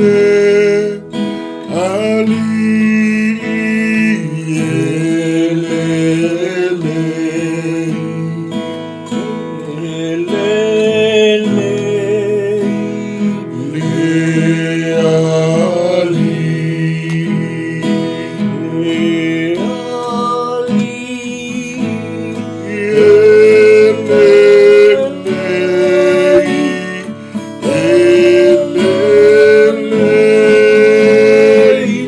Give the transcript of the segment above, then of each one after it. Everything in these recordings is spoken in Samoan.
Le Alii e le lelei. E lelei. Le Alii. Le Alii. E lelei. E lelei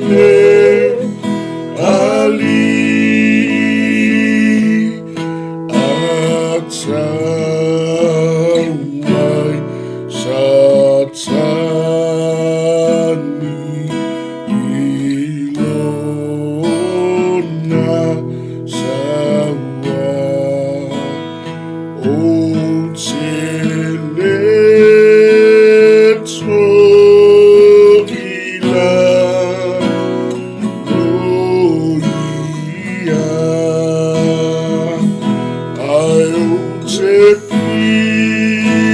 le Alii a tau mai Satani i lona saua. Ou te le toʻila loia, Ae ou te fimau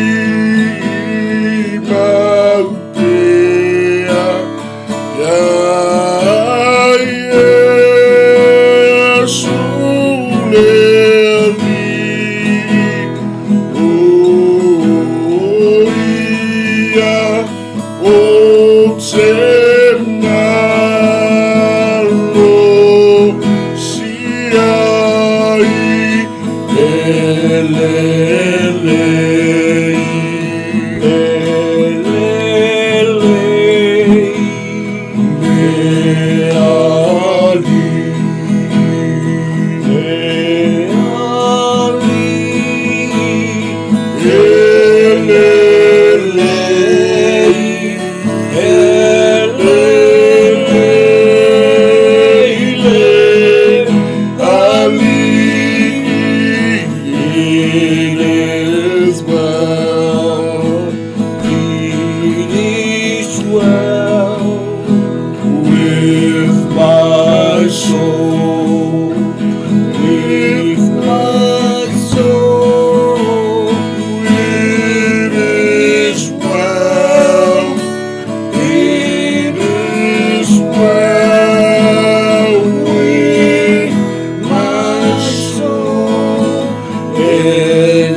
pea Ia Iesu le Alii, O ia o te malosi ai e lelei. E lelei le Alii. Le Alii. E lelei, e lelei le Alii. It is well, it is well with my soul, with my soul. It is well, it is well with my soul. E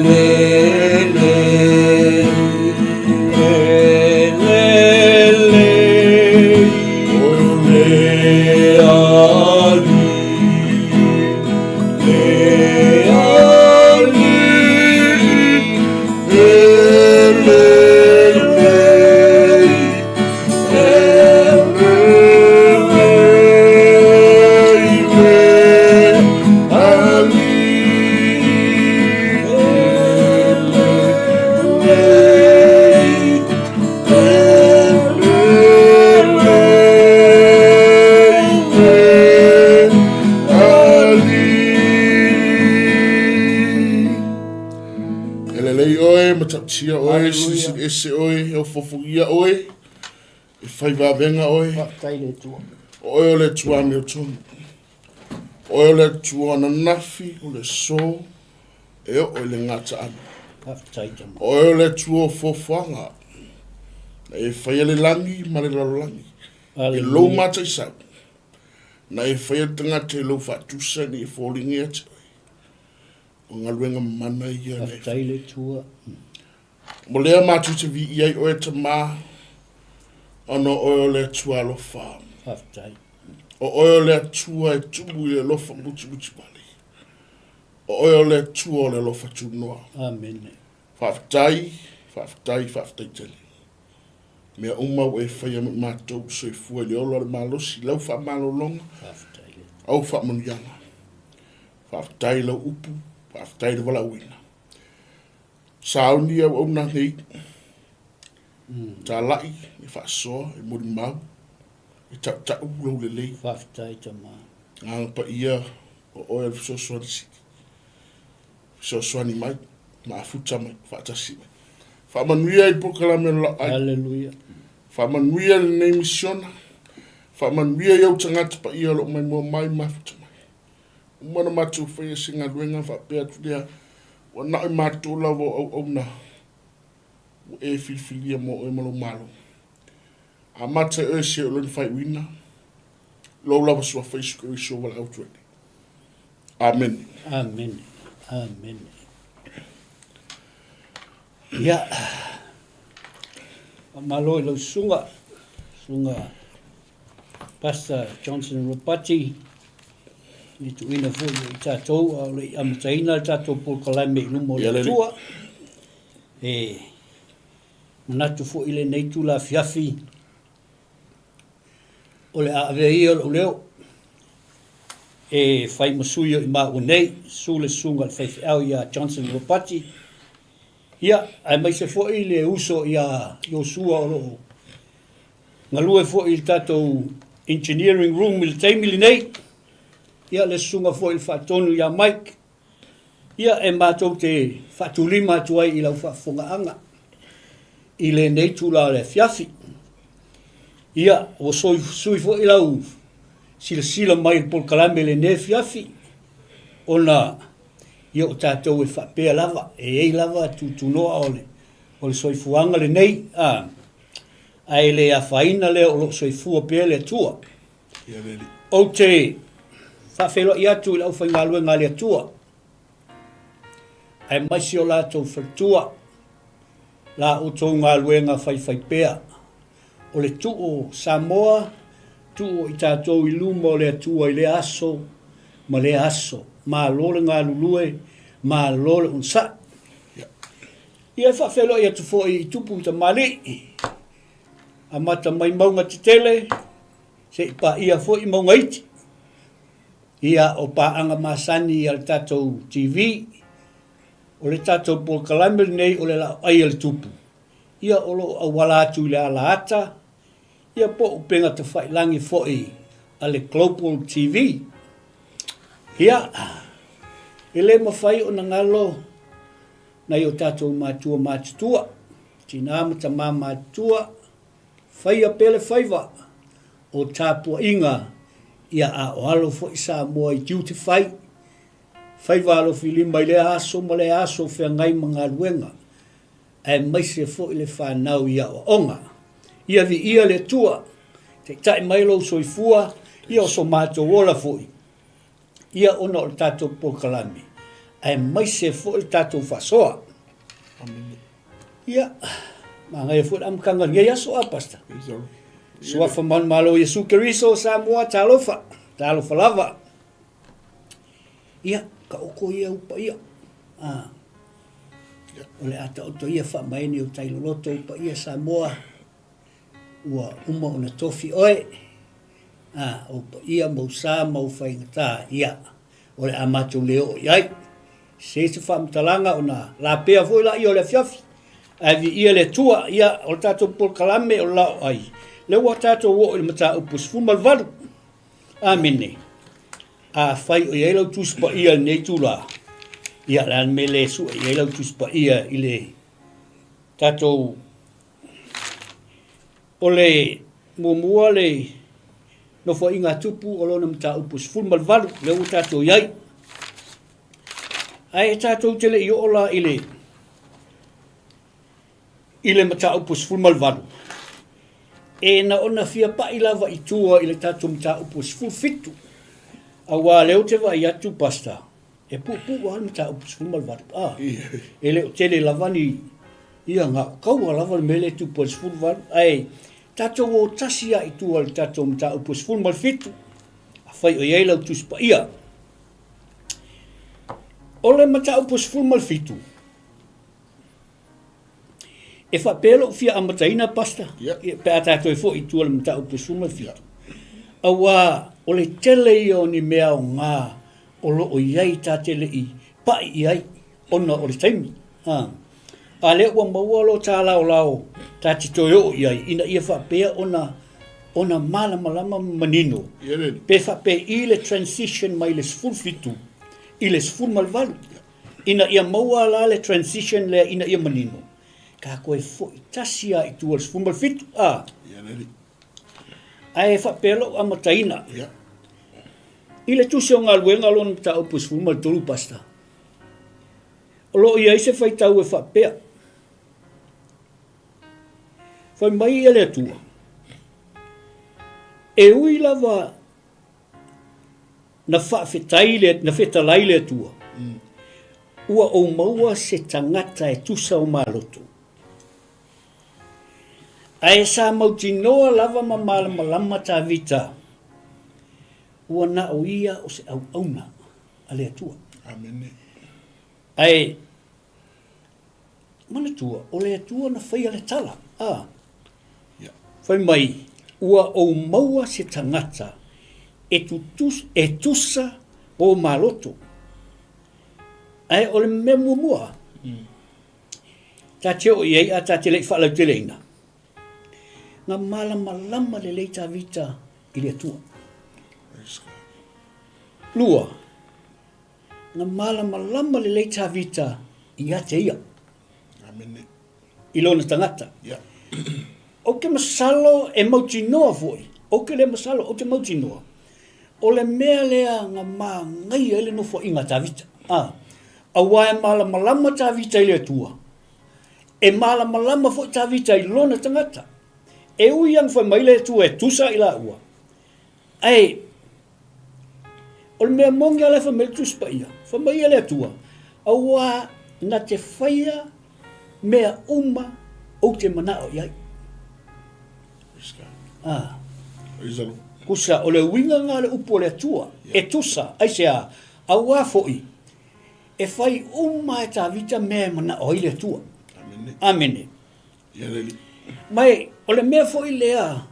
lelei, e lelei, o le Alii, le Alii, e lelei, e lelei le Alii, e lelei, e lelei le Alii. E lelei oe, matautia oe, silisili ese oe, e ofofogia oe, e fai vavega oe. Faafetai le Atua. O oe o le Atua amiotonu. O oe o le Atua ananafi, o le aso, e oo i le gataaga. Faafetai tama. O oe o le Atua o foafoaga, na e faia le lagi ma le lalolagi. I lou mataisau, na e faia le tagata i lou faatusa ina ia foliga ia te oe. O galuega mana ia na e Faafetai le Atua. Mo lea matou te viia ai oe Tama, ona o oe o le Atua alofa. Faafetai. O oe o le Atua e tumu i le alofa mutimuti wale. O oe o le Atua o le alofa tunoa. Amene. Faafetai, faafetai, faafetai tele. Mea uma ua e faia mo matou soifua i le ola o le malosi, lau faamalologa, Faafetai le Atua. au faamanuiaga. Faafetai i lau upu, faafetai i le valaauina. Sauni auauna nei, talai, e faasoa, e molimau, e tautau lou lelei. Faafetai tama. Agaga Paia, o oe o le fesoasoani sili. Fesoasoani mai, maafuta mai, faatasi mai. Faamanuia i polokalame o le laau. Hallelujah. Faamanuia lenei misiona. Faamanuia i ou tagata paia o lo o maimoa mai mafuta mai. Uma ona matou faia se galuega faapea atu lea, ua na o i matou lava o auauna ua e filifilia mo oe ma lou Malo. Amata e oe se o lona faaiuina, lou lava suafa Iesu Keriso ua valaau atu ai nei. Amene. Amene. Amene. Ia, faamalo i lau susuga, susuga Pastor Johnson Ropati, i tuuina foi i tatou a o le i amataina le tatou polokalame i luma o le Atua. E manatu foi i lenei itula afiafi, o le a avea ia lou leo e fai ma sui o i maua nei, susu le susuga i le faifeau ia Johnson Ropati, ia, aemaise foi le uso ia Iosua o lo o galue foi i le tatou engineering room i le taimi lenei, ia le susuga foi i le faatonu ia Mike, ia e matou te faatulima atu ai i lau faafofogaaga i lenei itula o le afiafi. Ia, ua sui foi lau silasila mai i le polokalame i lenei afiafi, ona ia o tatou e faapea lava, e i ai lava tutunoa o le, o le soifuaga lenei, a, ae le afaina lea o lo o soifua pea le Atua. Ou te faafeiloai atu i le aufaigaluega a le Atua, aemaise o latou faletua, la outou galuega faifaipea, o le tuu o Samoa, tuu o i tatou i luma o le Atua i lea aso ma lea aso. Malo le galulue, malo le onosai. Ia e faafeiloai atu foi i tupu ma tamalii, amata mai mauga tetele, se i paia foi mauga iti. Ia, o paaga masani a le tatou TV, o le tatou polokalame lenei o le laoai a le tupu, ia o lo o auala atu i le alaata, ia po o upega tafailagi foi a le Global TV. Ia, e le mafai ona galo nai o tatou matua matutua, tina ma tama matutua, faia pea le faiva o tapuaiga ia aoalo foi Samoa i tiute fai, faiva alofilima i lea aso ma lea aso feagai ma galuega, aemaise foi le fanau i aoaoga. Ia viia le Atua, taitai mai lou soifua, ia o so matou ola foi, ia ona o le tatou polokalame, aemaise foi le tatou faasoa. Ia, manaia foi le amataga o lenei aso, a Pastor? Suafa manumalo o Iesu Keriso, Samoa, talofa, talofa lava. Ia, taoto ia u paia. Ah. O le a taoto ia faamaene o tai loloto u paia Samoa, ua uma ona tofi oe. Ah, o paia ma ou sa ma ou faigata, ia, o le a matou le oo i ai. Se se faamatalaga ona lapea foi laia o le afiafi, ae viia le Atua, ia, o le tatou polokalame o le laoai, lea ua tatou oo i le mataupu 18. Amene. Afai o i ai lau Tusi Paia i lenei itula, ia, o le a le mea e le sue i ai lau Tusi Paia i le tatou O le muamua le Nofoaiga a Tupu o lona mataupu 18, lea ua tatou i ai. Ae tatou te le i oo la i le i le mataupu 18, e na ona fia pai lava i tua i le tatou mataupu 17, aua lea ou te vaai atu, Pastor, e puupuu lava le mataupu 18, a, e le o tele lava ni, ia, na o kaua lava le mea lea e tupu ai le 18, ae tatou o tasi lava i tua i le tatou mataupu 17, afai o i ai lau Tusi Paia. O le mataupu 17, E faapea lou fia amataina, Pastor, yeah. pe a tatou e foi i tua le mataupu 17. Yeah. Auā, o le tele ia o ni mea aoga o lo o i ai ta te le i pai i ai ona o le taimi. Ha. A lea ua maua lo tā laolao ta te toe oo i ai ina ia faapea ona ona malamalama ma manino pe faapea i le transition mai le 17 i le 18. Ina ia maua la le transition lea ina ia manino, ka toe foi tasi lava i tua i le 17, a. Ae faapea lou amataina. I le Tusi o Galuega lona mataupu 13, Pastor, o lo o i ai se faitau e faapea, Fai mai le Atua, E ui lava na faafetai le, na fetalai le Atua, ua ou maua se tagata e tusa o maloto. Ae sa mautinoa lava ma malamalama Tavita, ua na o ia o se auauna a le Atua. Amene. Ae manatua, o le Atua na faia le tala. A. Fai mai, ua ou maua se tagata e, tutus, e tusa o maloto. Ae o le mea muamua, mm. Ta te oo i ai a ta te le i faalauteleina, na malamalama lelei Tavita i le Atua. Lua, na malamalama lelei Tavita ia te ia. Amene. I lona tagata. Yeah. Ou te masalo e mautinoa foi, ou te le masalo, ou te mautinoa, o le mea lea na manaia ai le nofoaiga a Tavita. A, aua e malamalama Tavita i le Atua, e malamalama foi Tavita i lona tagata. E ui lava ina fai mai le Atua e tusa i laua, ae o le mea moni lava la e fai mai le Tusi Paia, fai mai ia le Atua, aua na te faia mea uma ou te manao i ai. Ah. Tusa, o le uiga lena o le upu o le Atua, e tusa, aisea, auā foi, e fai uma e Tavita mea e manao ai le Atua. Amene. Ma e, o le mea foi lea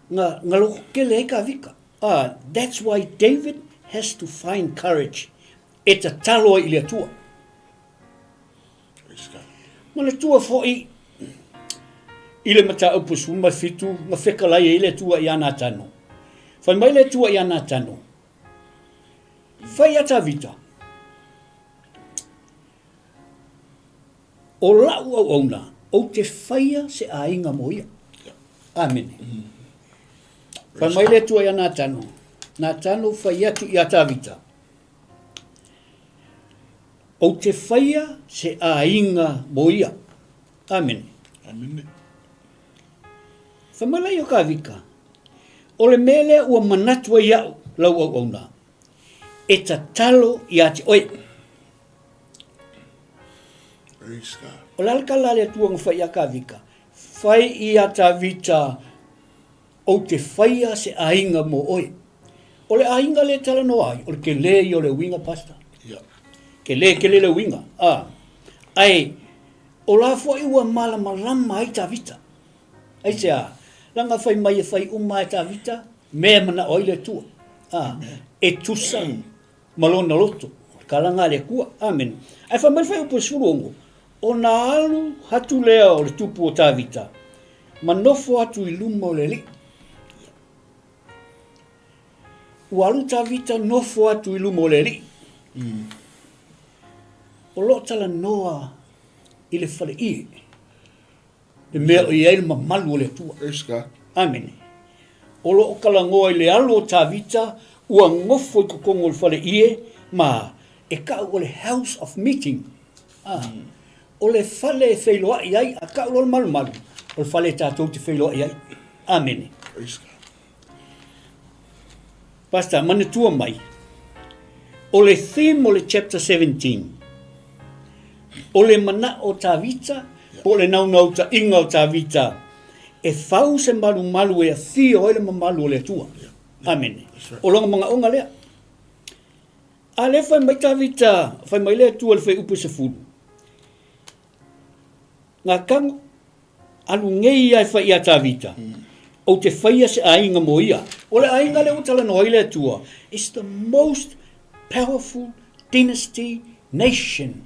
na, na lototele ai Tavita. Ah, that's why David has to find courage e tatalo ai i le Atua. Manatua foi i le mataupu 17 na fetalai ai le Atua ia Natano. Fai mai le Atua ia Natano, Fai ia Tavita, o la'u auauna, ou te faia se aiga mo ia. Amene. Fai mai le Atua ia Natano, Natano fai atu ia Tavita, Ou te faia se aiga mo ia. Amene. Amene. Fai mai la ia o Kavika, O le mea lea ua manatu ai au, lau auauna, e tatalo ia te oe. Praise God. O le a le tala a le Atua na fai ia Kavika? Fai ia Tavita Ou te faia se aiga mo oe. O le aiga lea e talanoa ai, o le tele ia o le uiga, Pastor. Yeah. Tele tele le uiga. Ah. Ae, o la foi ua malamalama ai Tavita. Aisea? Leaga fai mai e fai uma e Tavita mea e manao ai le Atua. Ah. E tusa ma lona loto, o le kalaga a le Atua. Amene. Ae fai mai le fuaiupu e 16, ona alu atu lea o le tupu o Tavita, ma nofo atu i luma o le Alii. Ua alu Tavita nofo atu i luma o le Alii. O lo o talanoa i le faleie, le mea o i ai le mamalu o le Atua. Praise God. Amene. O lo o talanoa i le alu o Tavita ua nofo i totonu o le faleie ma e tau o le house of meeting. Ah. O le fale e feiloai ai, a tau loa le malumalu, o le fale tatou te feiloai ai. Amene. Praise God. Pastor, manatua mai, o le theme o le chapter 17, o le manao o Tavita, po o le naunautaiga o Tavita, e fau se malumalu e afio ai le mamalu o le Atua. Amene. O lona manaoga lea. A lea fai mai Tavita, fai mai le Atua i le fuaiupu e 10, Natano, alu nei ia e fai ia Tavita, ou te faia se aiga mo ia. O le aiga lea ua talanoa ai le Atua, it's the most powerful dynasty nation.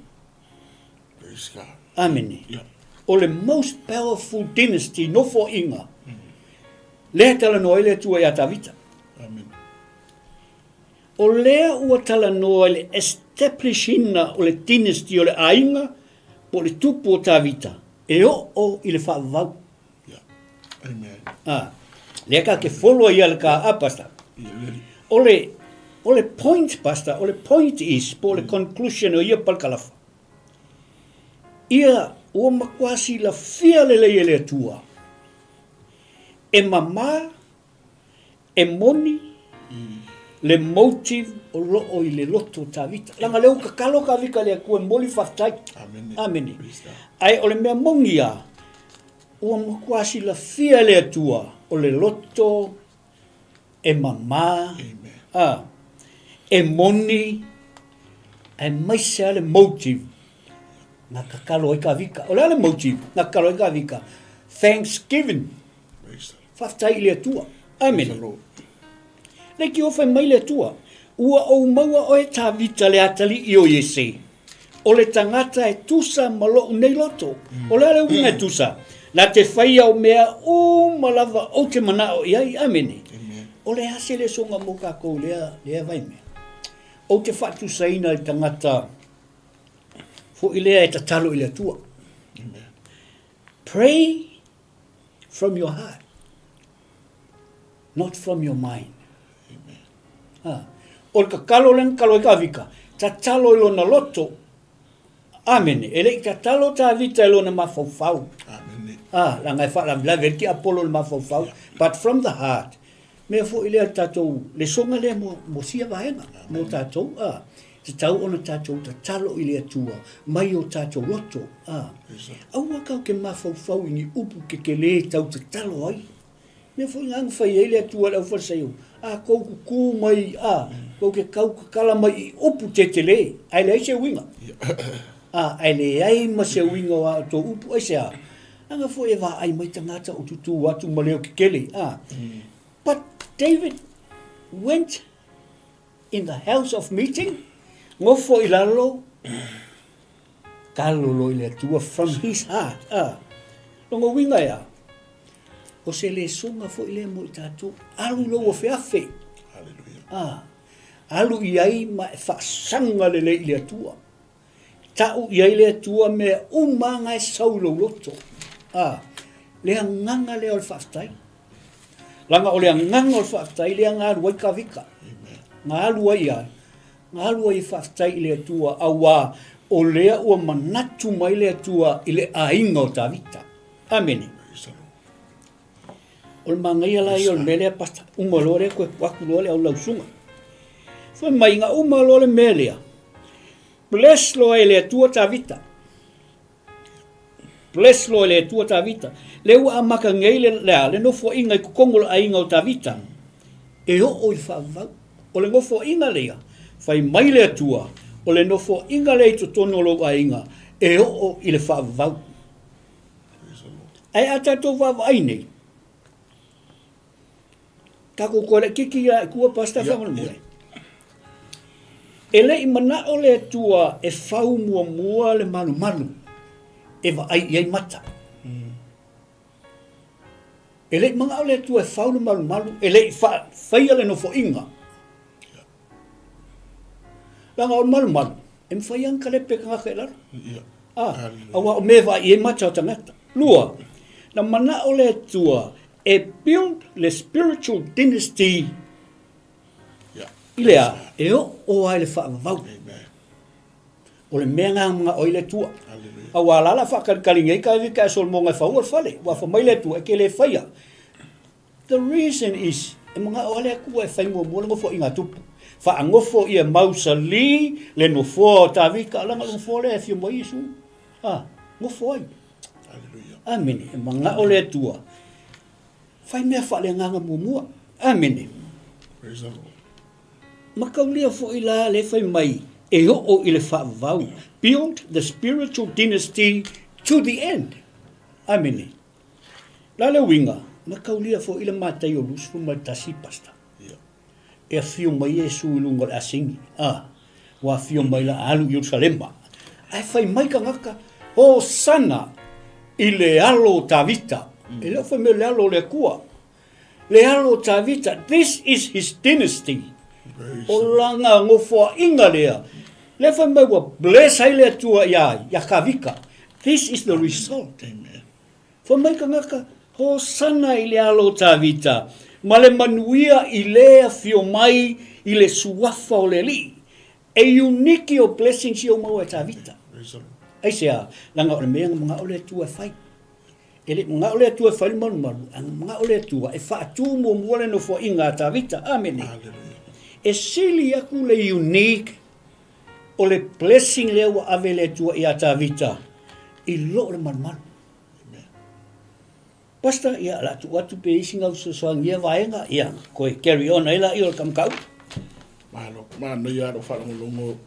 Praise God. Amene. Yeah. O le most powerful dynasty nofoaiga, lea e talanoa ai le Atua ia Tavita. Amen. O lea ua talanoa i le establish-ina o le dynasty o le aiga po o le tupu o Tavita e oo i le faavavau. Yeah. Amen. Ah, lea ka te follow ia le ka a pastor. Yeah. O le o le point pastor, o le point is po o le conclusion o ia palkalafa. Ia ua matua silafia lelei e le Atua e mama. E moni le motive o loo i le loto o Tavita. Leaga lea ua tatalo Tavita i le Atua e momoli faafetai. Amene. Ae o le mea moni lava, ua matua silafia e le Atua o le loto e mama, a, e moni, aemaise lava le motive na tatalo ai Tavita. O le a le motive na tatalo ai Tavita? Thanksgiving. Faafetai i le Atua. Amene. Leitio fai mai le Atua, Ua ou maua oe Tavita le atalii o Iese, o le tagata e tusa ma lou nei loto. O le a le uiga e tusa? Na te faia o mea uma lava ou te manao i ai. Amene. O le a se lesoga mo tatou i lea, lea vaimea? Ou te faatusaina i le tagata foi lea e tatalo i le Atua. Pray from your heart, not from your mind. Amen. Ha. O le tatalo lea na tatalo ai Tavita, tatalo i lona loto. Amene. E le i tatalo Tavita i lona mafaufau. Amene. Ah, leaga e faalavelave ai le tiapolo i le mafaufau. Yeah. But from the heart. Mea foi lea le tatou lesoga lea mo, mo sia vaega, mo tatou. Ah. Tatau ona tatou tatalo i le Atua mai o tatou loto. A. Aua kau ke mafaufau i ni upu kekelē tau tatalo ai. Mea foi na na fai ai le Atua i le aufalesaio, a kou kukū mai, a, kou ke kau kakala mai i upu tetelē, ae leai se uiga. A, ae leai ma se uiga o a outou upu, aisea? Leaga foi e vaai mai tagata o tutū atu ma leo kekele, a. But David went In the house of meeting, nofo i lalo, kalolo i le Atua from his heart. Ah, lona uiga e a? O se lesoga foi lea mo i tatou. Alu lou afeafe. Ah, alu i ai ma e faasaga lelei i le Atua. Tau i ai le Atua mea uma na e sau i lou loto. Ah, le agaga lea o le faafetai. Leaga o le agaga o le faafetai lea na alu ai Tavita. Na alu ai ia, na alu ai e faafetai i le Atua, auā o lea ua manatu mai le Atua i le aiga o Tavita. Amene. O le manaia la ia o le mea lea, Pastor, uma loa lea toe atu loa le au lausuga. Fai mai, na uma loa le mea lea, bless loa e le Atua Tavita. Bless loa e le Atua Tavita. Lea ua amata nei le, le a, le nofoaiga i totonu o le aiga o Tavita, e oo i le faavavau. O le nofoaiga lea, fai mai le Atua, o le nofoaiga lea i totonu o lou aiga, e oo i le faavavau. Ae a tatou vaavaai nei, tatou toe laititi ia i tua, Pastor, faamolemole. E le i manao le Atua e fau muamua le malumalu e vaai i ai mata. E le i manao le Atua e fau le malumalu, e le i faia le nofoaiga. Leaga o le malumalu, e mafai lava ona kalepe tagata i lalo. Ah, aua o mea e vaai i ai mata o tagata. Lua, na manao le Atua e build le spiritual dynasty i le a? E oo lava i le faavavau. O le mea lena na manao ai le Atua. Aua la o le a faatalitali nei Tavita e Solomona e faua le fale, ua fai mai le Atua e te le faia. The reason is, e manao lava le Atua e fai muamua le nofoaiga a Tupu. Faanofo ia mausali le nofoa o Tavita, leaga o le nofoa lea e afio mai ai Iesu. A, nofo ai. Amene. E manao le Atua, fai mea faaleagaga muamua. Amene. Praise the Lord. Mataulia foi la le fai mai e oo i le faavavau. Build the spiritual dynasty to the end. Amene. La le uiga, mataulia foi le Mataio 21, Pastor. E afio mai Iesu i luga o le asini, a, ua afio mai la alu i Ierusalema. Ae fai mai tagata, Hosana i le alo o Tavita. E le o fai mai o le alo o le Atua. Le alo o Tavita, this is his dynasty. O lana nofoaiga lea. Lea fai mai ua bless ai le Atua ia ai, ia Tavita. This is the result. Amen. Fai mai tagata, Hosana i le alo o Tavita, ma le manuia i le afio mai i le suafa o le Alii. E unique o blessings ia ua maua e Tavita. Aisea? Leaga o le mea na manao le Atua e fai. E le i manao le Atua e fai le malumalu, ae na manao le Atua e faatu muamua le nofoaiga a Tavita. Amene. E sili atu le unique o le blessing lea ua ave e le Atua ia Tavita i lo le malumalu. Pastor, ia, la tuu atu pe isi ngau fesoasoani ia vaega, ia, koe carry on ai la i o le kamkau. Malo, manaia lou faalogologo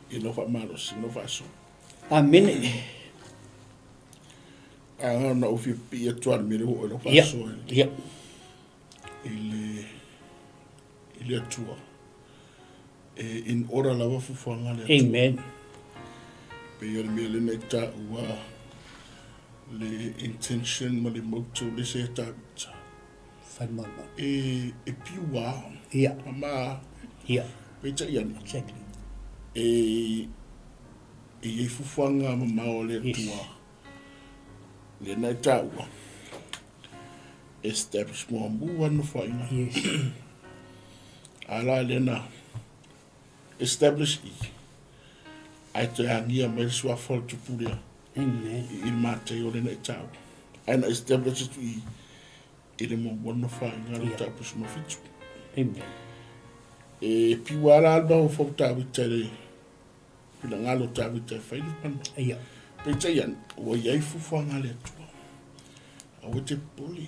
i lau faamalosi ma lau faasoa. Amene. A na ou fia pipii atu lava i le mea lea ua oe lau faasoa i le Atua. E in order lava fuafuaga a le Atua. Amen. Pei o le mea lea na e taua le intention ma le motive le se Tavita. Fai malumalu. E, e pure. Ia. Ma. Ia. Peitai ane. Exactly. E, e i ai fuafuaga mamao a le Atua. Yes. Lea na e taua. Establish muamua nofoaiga. Yes. A la lea na establish i. Ae toe agia mai le suafa o le tupu lea. Amen. I le matei o lea na e taua. Ae na establish atu i i le muamua nofoaiga le mataupu 17. Amen. E piua la le mafaufau Tavita i le finagalo o Tavita e fai le pana. Ia. Peitai ane, ua i ai fuafuaga a le Atua. Aua e te popole.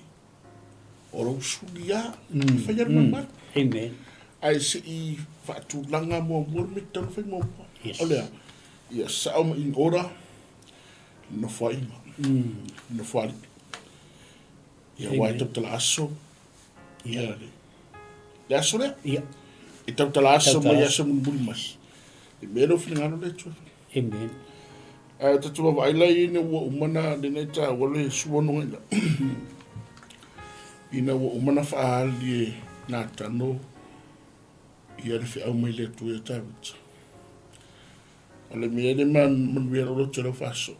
O lou suli lava, e faia le malumalu. Amen. Ae se i faatulaga muamua le mea e tatau ona fai muamua. Yes. O le a? Ia sao ma in order le nofoaiga, le nofoalii. Ia aua e tautala aso, ia le, le aso lea. Ia. E tautala aso mai aso mulimuli mai. I mea lea o finagalo le Atua. Amen. Ae tatou vaavaai la ina ua uma na lena e taua le suono ina. Ina ua uma na faaali e Natano ia le feau mai le Atua ia Tavita. O le mea le manuia lou loto i lau faasoa.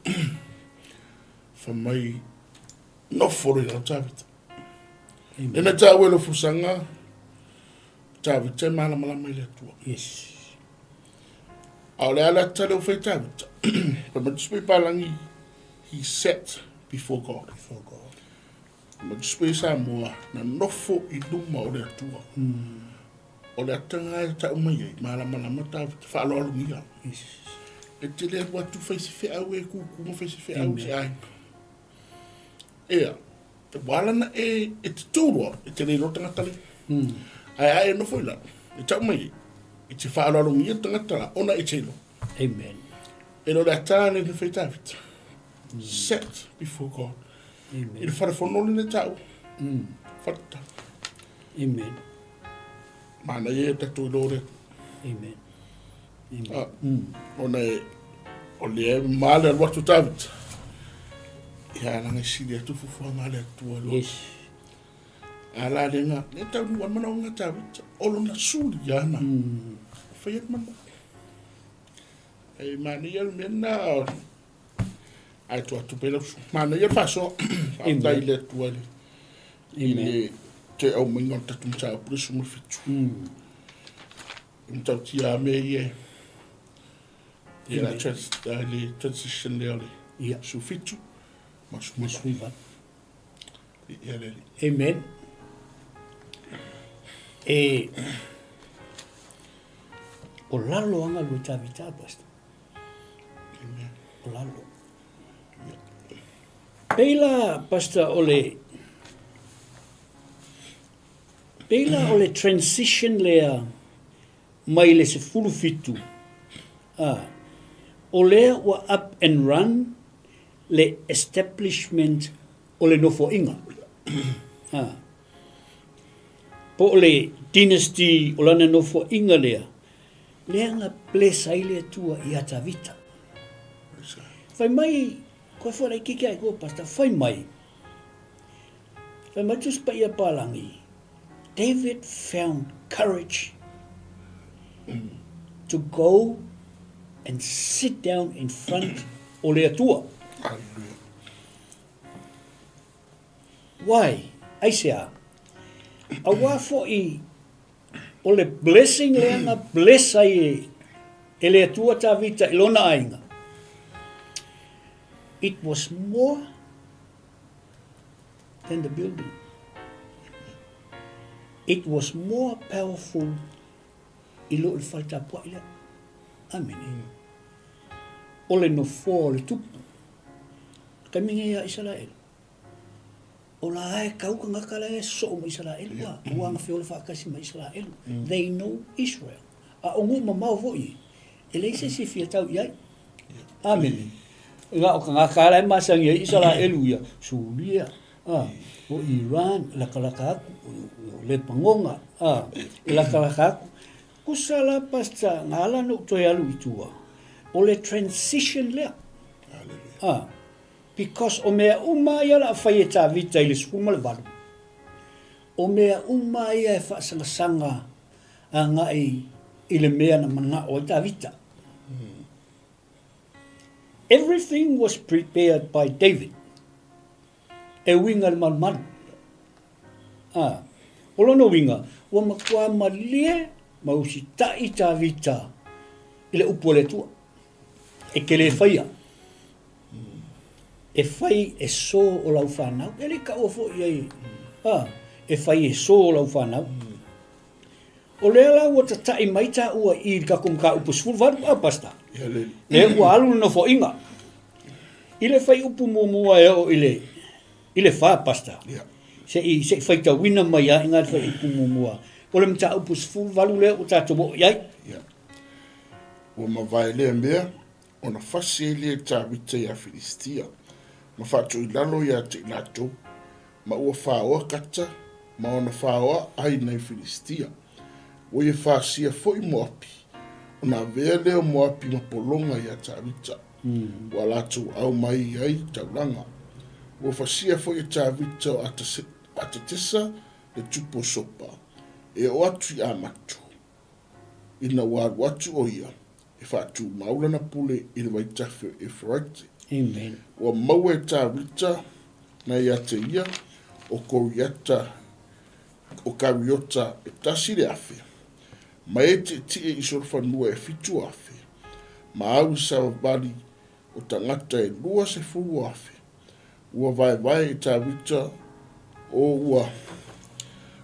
Fai mai nofo loa i lalo Tavita. Lena e taua i lau folasaga Tavita e malamalama i le Atua. Yes. A o le a le ata lea ua fai Tavita. Fai mai Tusi Paipalagi, he sat before God. Before God. Fai mai Tusi Paia Samoa, na nofo i luma o le Atua. O le ata lena e tau mai ai, malamalama Tavita, faaaloalogia. Yes. E te le alu atu fai se feau e kūkū ma fai se feau i se aiga. Ea, ua ala ona e, e te tū loa, e te le iloa le tagata lea. Ae a e nofo i lalo, e tau mai ai, e te faaaloalogia le tagata la, ona e te iloa. Amen. E le o le ata lea na fai Tavita. Sat before God. Amen. I le whare fono le taua. Whare tau. Amen. Manaia e tatou iloa le. Amen. Amen. Ah, ona e, o lea e ma le alu atu Tavita. Ia, leaga e sili atu fuafuaga a le Atua loa. Yes. A la le nga, le taunuu ai manaoga Tavita, o lona suli ia na. Fai atu mana. E manaia le mea lena, ae tuu atu pea lau Manaia le faasoa. Faafetai i le Atua i le, i le toe aumaiga o le tatou mataupu le 17. E matautia lava mea ia e ia la trans, le transition lea o le 17 ma le 18. Ia le Alii. Amen. E, o lalo anga lua Tavita, Pastor. Amen. O lalo. Pei la, Pastor, o le, pei la o le transition lea mai le 17, a, o lea ua up and run le establishment o le nofoaiga. A, po o le dynasty o lana nofoaiga lea, lea na bless ai le Atua ia Tavita. Fai mai, koe foi laitiiti ai koe, Pastor, fai mai, fai mai Tusi Paia Palangi, David found courage to go and sit down in front o le Atua. Hallelujah. Why? Aisea? Aua foi o le blessing lea na bless ai e, e le Atua Tavita i lona aiga. It was more than the building. It was more powerful i lo i le fale tapuai lea. Amene. O le nofoa o le tupu. Taimi nei ia Isaraelu. O la e kau kangaka la e soo ma Isaraelu a. Ua anga feola faatasi ma Isaraelu. They know Israel. A o nuu mamao foi e leai se isi e fia tau i ai. Amene. Na o kangaka la e masani ai Isaraelu ia, Suria, a, o Iran, lakalaka atu, o Lepanona, a, e lakalaka atu. Kusa la Pastor, na ala ona ou toe alu i tua, o le transition lea. A, because o mea uma ia o le a fai e Tavita i le 18, o mea uma ia e faasangasaga agai i le mea na manao ai Tavita. Everything was prepared by David. E uiga i le malumalu. A, o lona uiga, ua matua malie ma usitai Tavita i le upu a le Atua. E te le faia. E fai e sō o lau whanau. E le taua foi i ai. A, e fai e sō o lau whanau. O lea la ua tataʻi mai taua i i le tatou mataupu 18, a Pastor? Lea ua alu le nofoaiga. I le fuaiupu muamua e oo i le i le fa, Pastor. Se i se i faitauina mai lava i ina le fuaiupu muamua. O le mataupu 18 lea ua tatou oo i ai. Ua mavae lea mea, ona fasi ai lea e Tavita iā Filistia, ma faatoilalo ia te i latou, ma ua faoa Kata, ma ona faoa ai nai Filistia. Ua ia fasia foi Moapi, ona avea lea o Moapi ma pologa iā Tavita, ua latou au mai ai taulaga. Ua fasia foi e Tavita o Atatesa le tupu o Sopa, e oo atu i Amatu. Ina ua alu atu ʻo ia e faatumau lana pule i le vaitafe o Euferaite. Amen. Ua maua e Tavita na ia te ia o Koriata, o Kariota e 1,000, ma e tietie i solofanua e 7,000, ma au i savavali o tagata e 20,000. Ua vaevae e Tavita o ua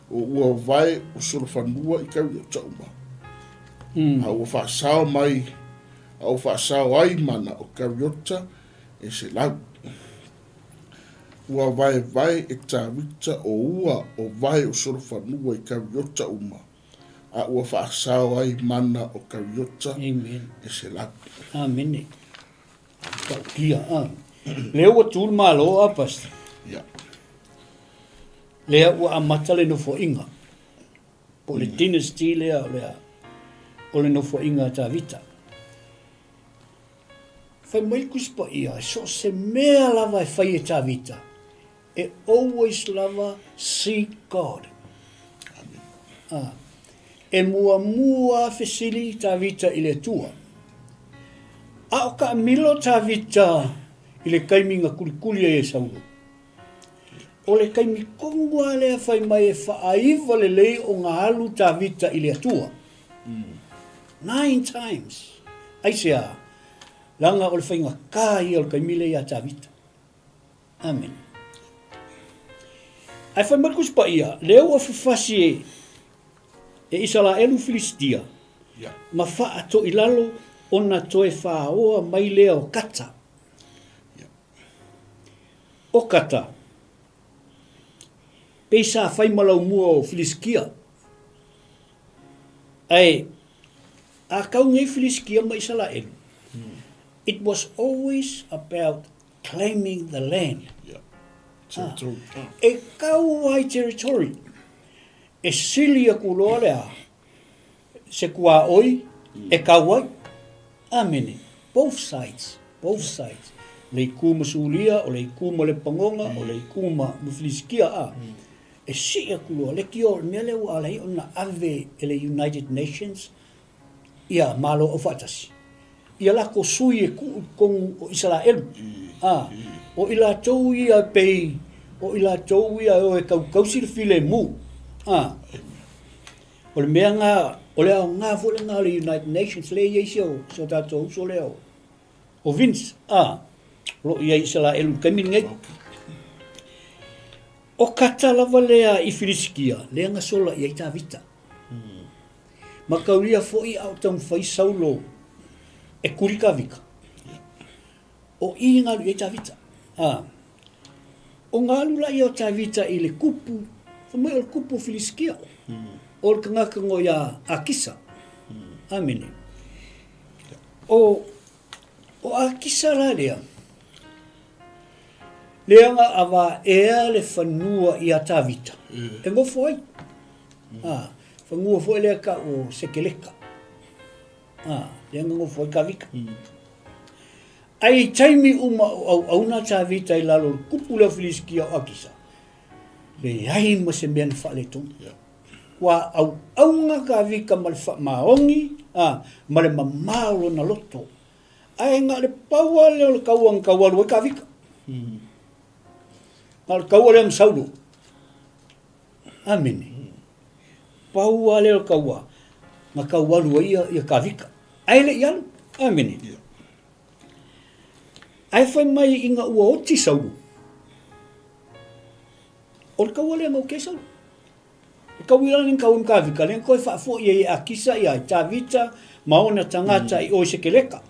o ua vae o solofanua i Kariota uma. A ua faasao mai, a ua faasao ai mana o Kariota e 100. Ua vaevae e Tavita o ua o vae o solofanua i Kariota uma, a ua faasao ai mana o Kariota e 100. Amene. Tautia, a. Lea ua tu le Malo, a, Pastor? Ia. Lea ua amata le nofoaiga. Po o le dynasty lea o le, o le nofoaiga a Tavita. Fai mai le Tusi Paia, so o se mea lava e fai e Tavita, e always lava seek God. A, e muamua fesili Tavita i le Atua. A o taamilo Tavita i le taimi na kulikuli ai e Saulo. O le taimi tonu lava lea fai mai e faaiva lelei ona alu Tavita i le Atua. Nine times. Aisea? Leaga o le faigata ia o le taimi lea ia Tavita. Amene. Ae fai mai le Tusi Paia, lea ua fafasi e, e Isaraelu Filistia, ma faatoilalo ona toe faoa mai lea o Kata. O Kata, pei sa fai ma laumua o Filisitia. Ae, a kau nei Filisitia ma Isaraelu, it was always about claiming the land. Yeah. Territory. Ah. E kau ai territory. E sili aku loa le a, se kuaoi e kau ai. Amene. Both sides. Both sides. Le itu ma Suria, o le itu ma Lepagoga, o le itu ma Filisitia a. E sii aku loa. Le tio, le mea lea ua ala ai ona ave e le United Nations ia Malo Aufaatasi, ia latou sui e tuu i totonu o Isaraelu, a o i latou ia e pei o i latou ia e o e tautausi le filemu, a o le mea na, o le aoga foi lena o le United Nations lea e i ai si o, si o tatou uso lea o, o Vince, a o lo o i ai i Isaraelu i le taimi lenei. O Kata lava lea i Filisitia, lea na sola i ai Tavita. Ma kaulia foi a o taumafai Saulo e kuli Tavita. O i na alu i ai Tavita. A. O na alu la ia o Tavita i le kupu, fai mai o le kupu o Filisitia. O le tagata no ia Akisa. Amene. O, o Akisa la lea, lea na avaea le fanua ia Tavita, e nofo ai. A, fanua foi lea tau o Sekeleka. A, lea na nofo ai Tavita. Ae i taimi uma o auauna Tavita i lalo o le kupu lea o Filisitia o Akisa, leai ma se mea na faaletonu. Ua auauna Tavita ma le faamaoni, a, ma le mamao o lona loto. Ae na o le pau lava lea o le taua na tau alu ai Tavita. Na o le taua lea ma Saulo. Amene. Pau lava lea o le taua na tau alu ai ia Tavita. Ae le i alu. Amene. Ae fai mai ina ua oti Saulo, o le taua lea na oti ai Saulo. E tauila ana tau i Tavita, lea na toe faafoi ai e Akisa ia Tavita ma ona tagata i o i Sekeleka.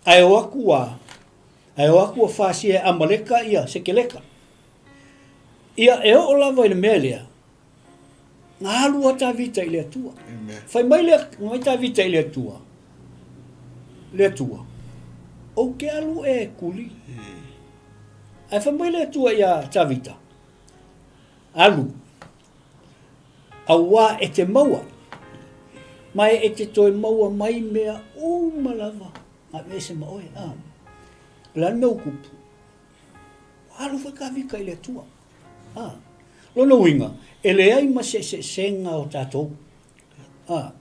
Ae o atu ua, ae o atu ua fasia e Amaleka ia Sekeleka. Ia, e oo lava i le mea lea, na alu a Tavita i le Atua. Fai mai le, mai Tavita i le Atua, le Atua, ou te alu e kuli. Ae fai mai le Atua ia Tavita, Alu, auā e te maua, ma e te toe maua mai mea uma lava na aveese ma oe. A, o le a le mea ua tupu? Ua alu foi Tavita i le Atua. A, lona uiga, e leai ma se eseesega o tatou. A,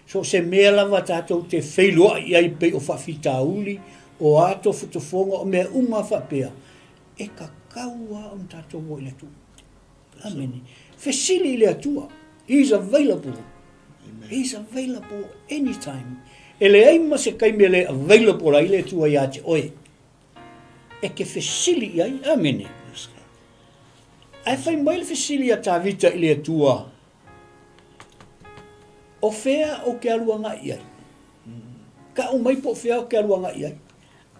so o se mea lava tatou te feiloai i ai pei o faafitauli, o a tofotofoga, o mea uma faapea, E tatau lava ona tatou o i le Atua. Amene. Fesili i le Atua. He is available. Amen. He is available anytime. E leai ma se taimi e le available ai le Atua ia te oe. E te fesili i ai. Amene. Yes, Ae fai mai le fesili a Tavita i le Atua, o fea ou te alu agai i ai? Tau mai po o fea ou te alu agai i ai?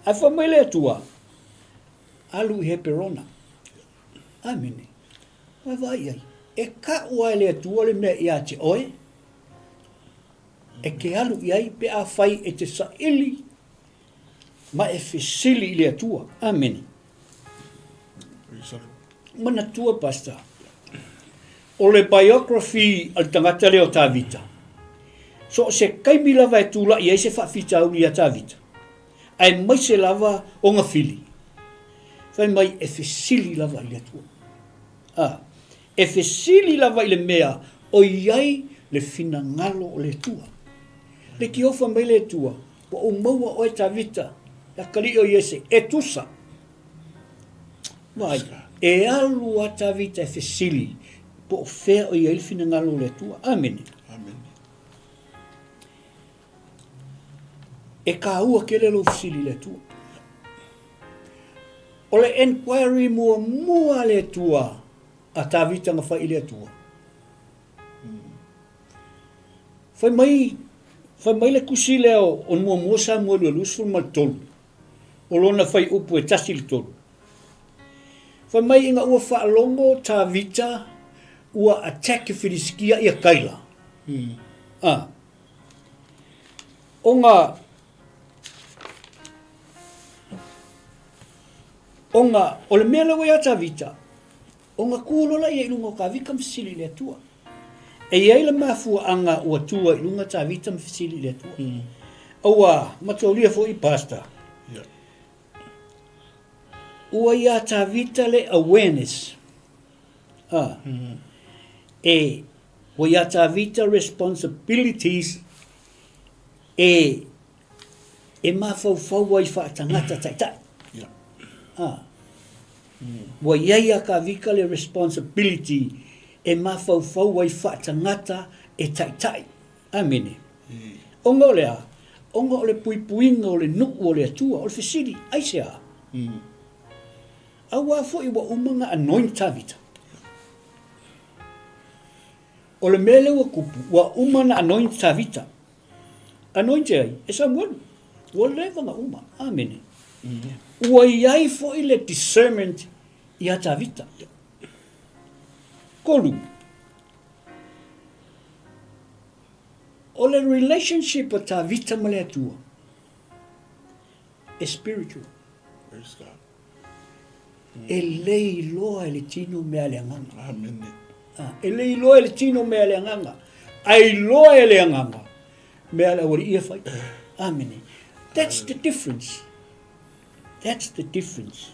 Ae fai mai le Atua, Alu i Heperona. Amene. Ua vaai i ai. E kau lava e le Atua le mea ia te oe, e te alu i ai pe afai e te saili ma e fesili i le Atua. Amene. Manatua, Pastor, o le biography a le tagata lea o Tavita, so o se taimi lava e tulai ai se faafitauli ia Tavita, aemaise lava ona fili, fai mai e fesili lava i le Atua. A, e fesili lava i le mea o i ai le finagalo o le Atua. Le tiofa mai le Atua, ua ou maua oe Tavita, le atalii o Iese, e tusa. Vaai, e alu a Tavita e fesili po o fea o i ai le finagalo o le Atua. Amene. Amene. E kāua tele lou fesili i le Atua. O le enquiry muamua a le Atua a Tavita na fai i le Atua. Fai mai, fai mai le tusi lea o muamua Samuelu e 23, o lona fuaiupu e 1 i le 3. Fai mai ina ua faalogo Tavita ua attack e Filisitia ia Kaila. Ah. Ona, ona, o le mea lea ua ia Tavita, ona tu loa lea i luga o Tavita ma fesili i le Atua. E i ai le mafuaaga ua tu ai i luga Tavita ma fesili i le Atua. Ua mataulia foi Pastor. Yeah. Ua ia Tavita le awareness. Ah. E Ua ia Tavita responsibilities e e mafaufau ai faatagata taitai. Yeah. Ah. Ua i ai a Tavita le responsibility e mafaufau ai faatagata e taitai. Amene. Ona o le a? Ona o le puipuiga o le nuu o le Atua. O le fesili, aisea? Auā foi ua uma ona anoint Tavita. O le mea lea ua tupu, ua uma ona anoint Tavita. Anoint e ai? E Samuelu. Ua leva ona uma. Amene. Ua i ai foi le discernment ia Tavita. Kolu. O le relationship o Tavita ma le Atua e spiritual. Praise God. E le iloa e le tino mea a le agaga. Amene. Ah, e le iloa e le tino mea a le agaga. A iloa e le agaga mea a le aualii e fai. Amene. That's the difference. That's the difference.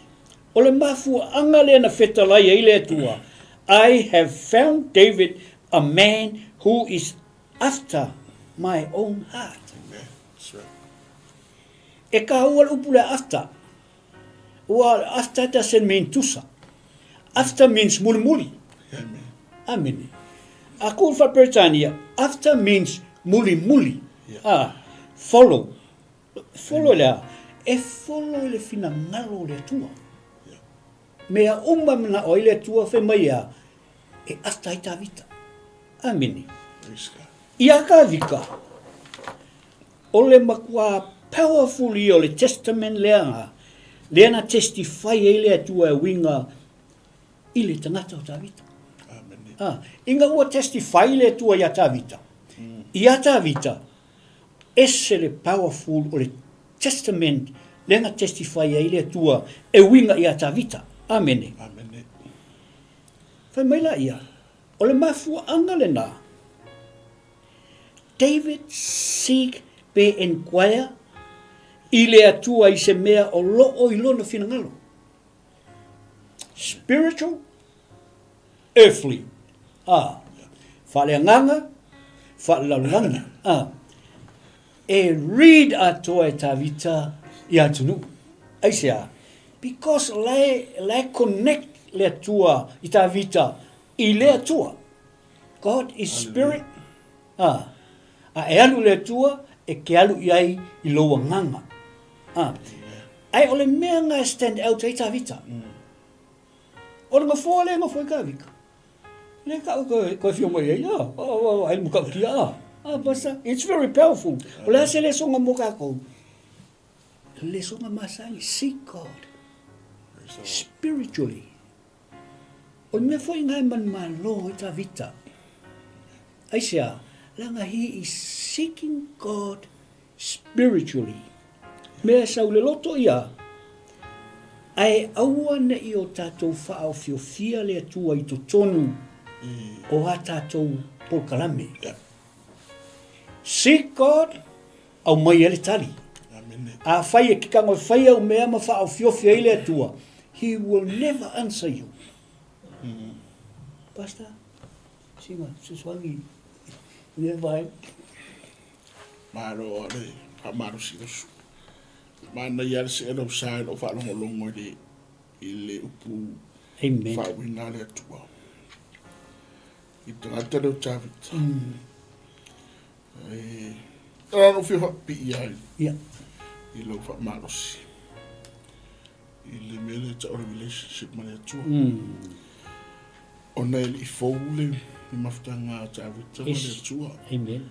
O le mafuaaga lea na fetalai ai le Atua, I have found David a man who is after my own heart. Amen. That's right. E kāua le upu lea after. Ua after doesn't mean tusa. After means mulimuli. Amen. Amene. A ku wha-Peretania, after means mulimuli. Yeah. Ah, follow. Follow le a? E follow i le finagalo o le Atua. Yeah. Mea uma e manao ai le Atua fai mai a, e after ai Tavita. Amene. Praise God. Ia Tavita, O le matua powerful ia o le testament lea na, lea na testify ai le Atua e uiga i le tagata o Tavita. Amene. Ah, ina ua testify le Atua ia Tavita, ia Tavita, ese le powerful o le testament lea na testify ai le Atua e uiga ia Tavita. Amene. Amene. Fai mai la ia, o le mafuaaga lena, David seek pe enquire i le Atua i se mea o loo i lona finagalo. Spiritual, earthly. Ah, faaleagaga, faalelalolagi. Ah, e read atoa e Tavita i atunuu. Aisea? Because lae, lae connect le Atua i Tavita i le Atua. God is spirit. A, a e alu i le Atua, e ke alu i ai i lou agaga. A, ae o le mea nga e stand out ai Tavita. O le nofoa lea e nofo ai Tavita. Le ka o koe fio mai ai, a, o, o, ai le mukautia, a. A, basta, it's very powerful. O le a se lesoga mo kākou? Lesoga masani, seek God spiritually. O le mea foi lena e manumalo ai Tavita. Aisea? Leaga he is seeking God spiritually. Mea e sau le loto ia, ae aua ne i o tatou faaofiofia le Atua i totonu o a tatou polokalame. Seek God, aumai ai le tali. Afai e kikano e fai au mea ma faaofiofi ai le Atua, He will never answer you. Pastor, sina fesoasoani i lea vaega. Malo le faamalosilosi. Manaia le see lau sa i lou faalogologo i le i le upu faauiga a le Atua. I tagata leo Tavita. E na lou fia faapipii lava i, i lou faamalosi i le mea lea tau o le relationship ma le Atua. Ona e le i fou le mafutaga a Tavita ma le Atua. Amen.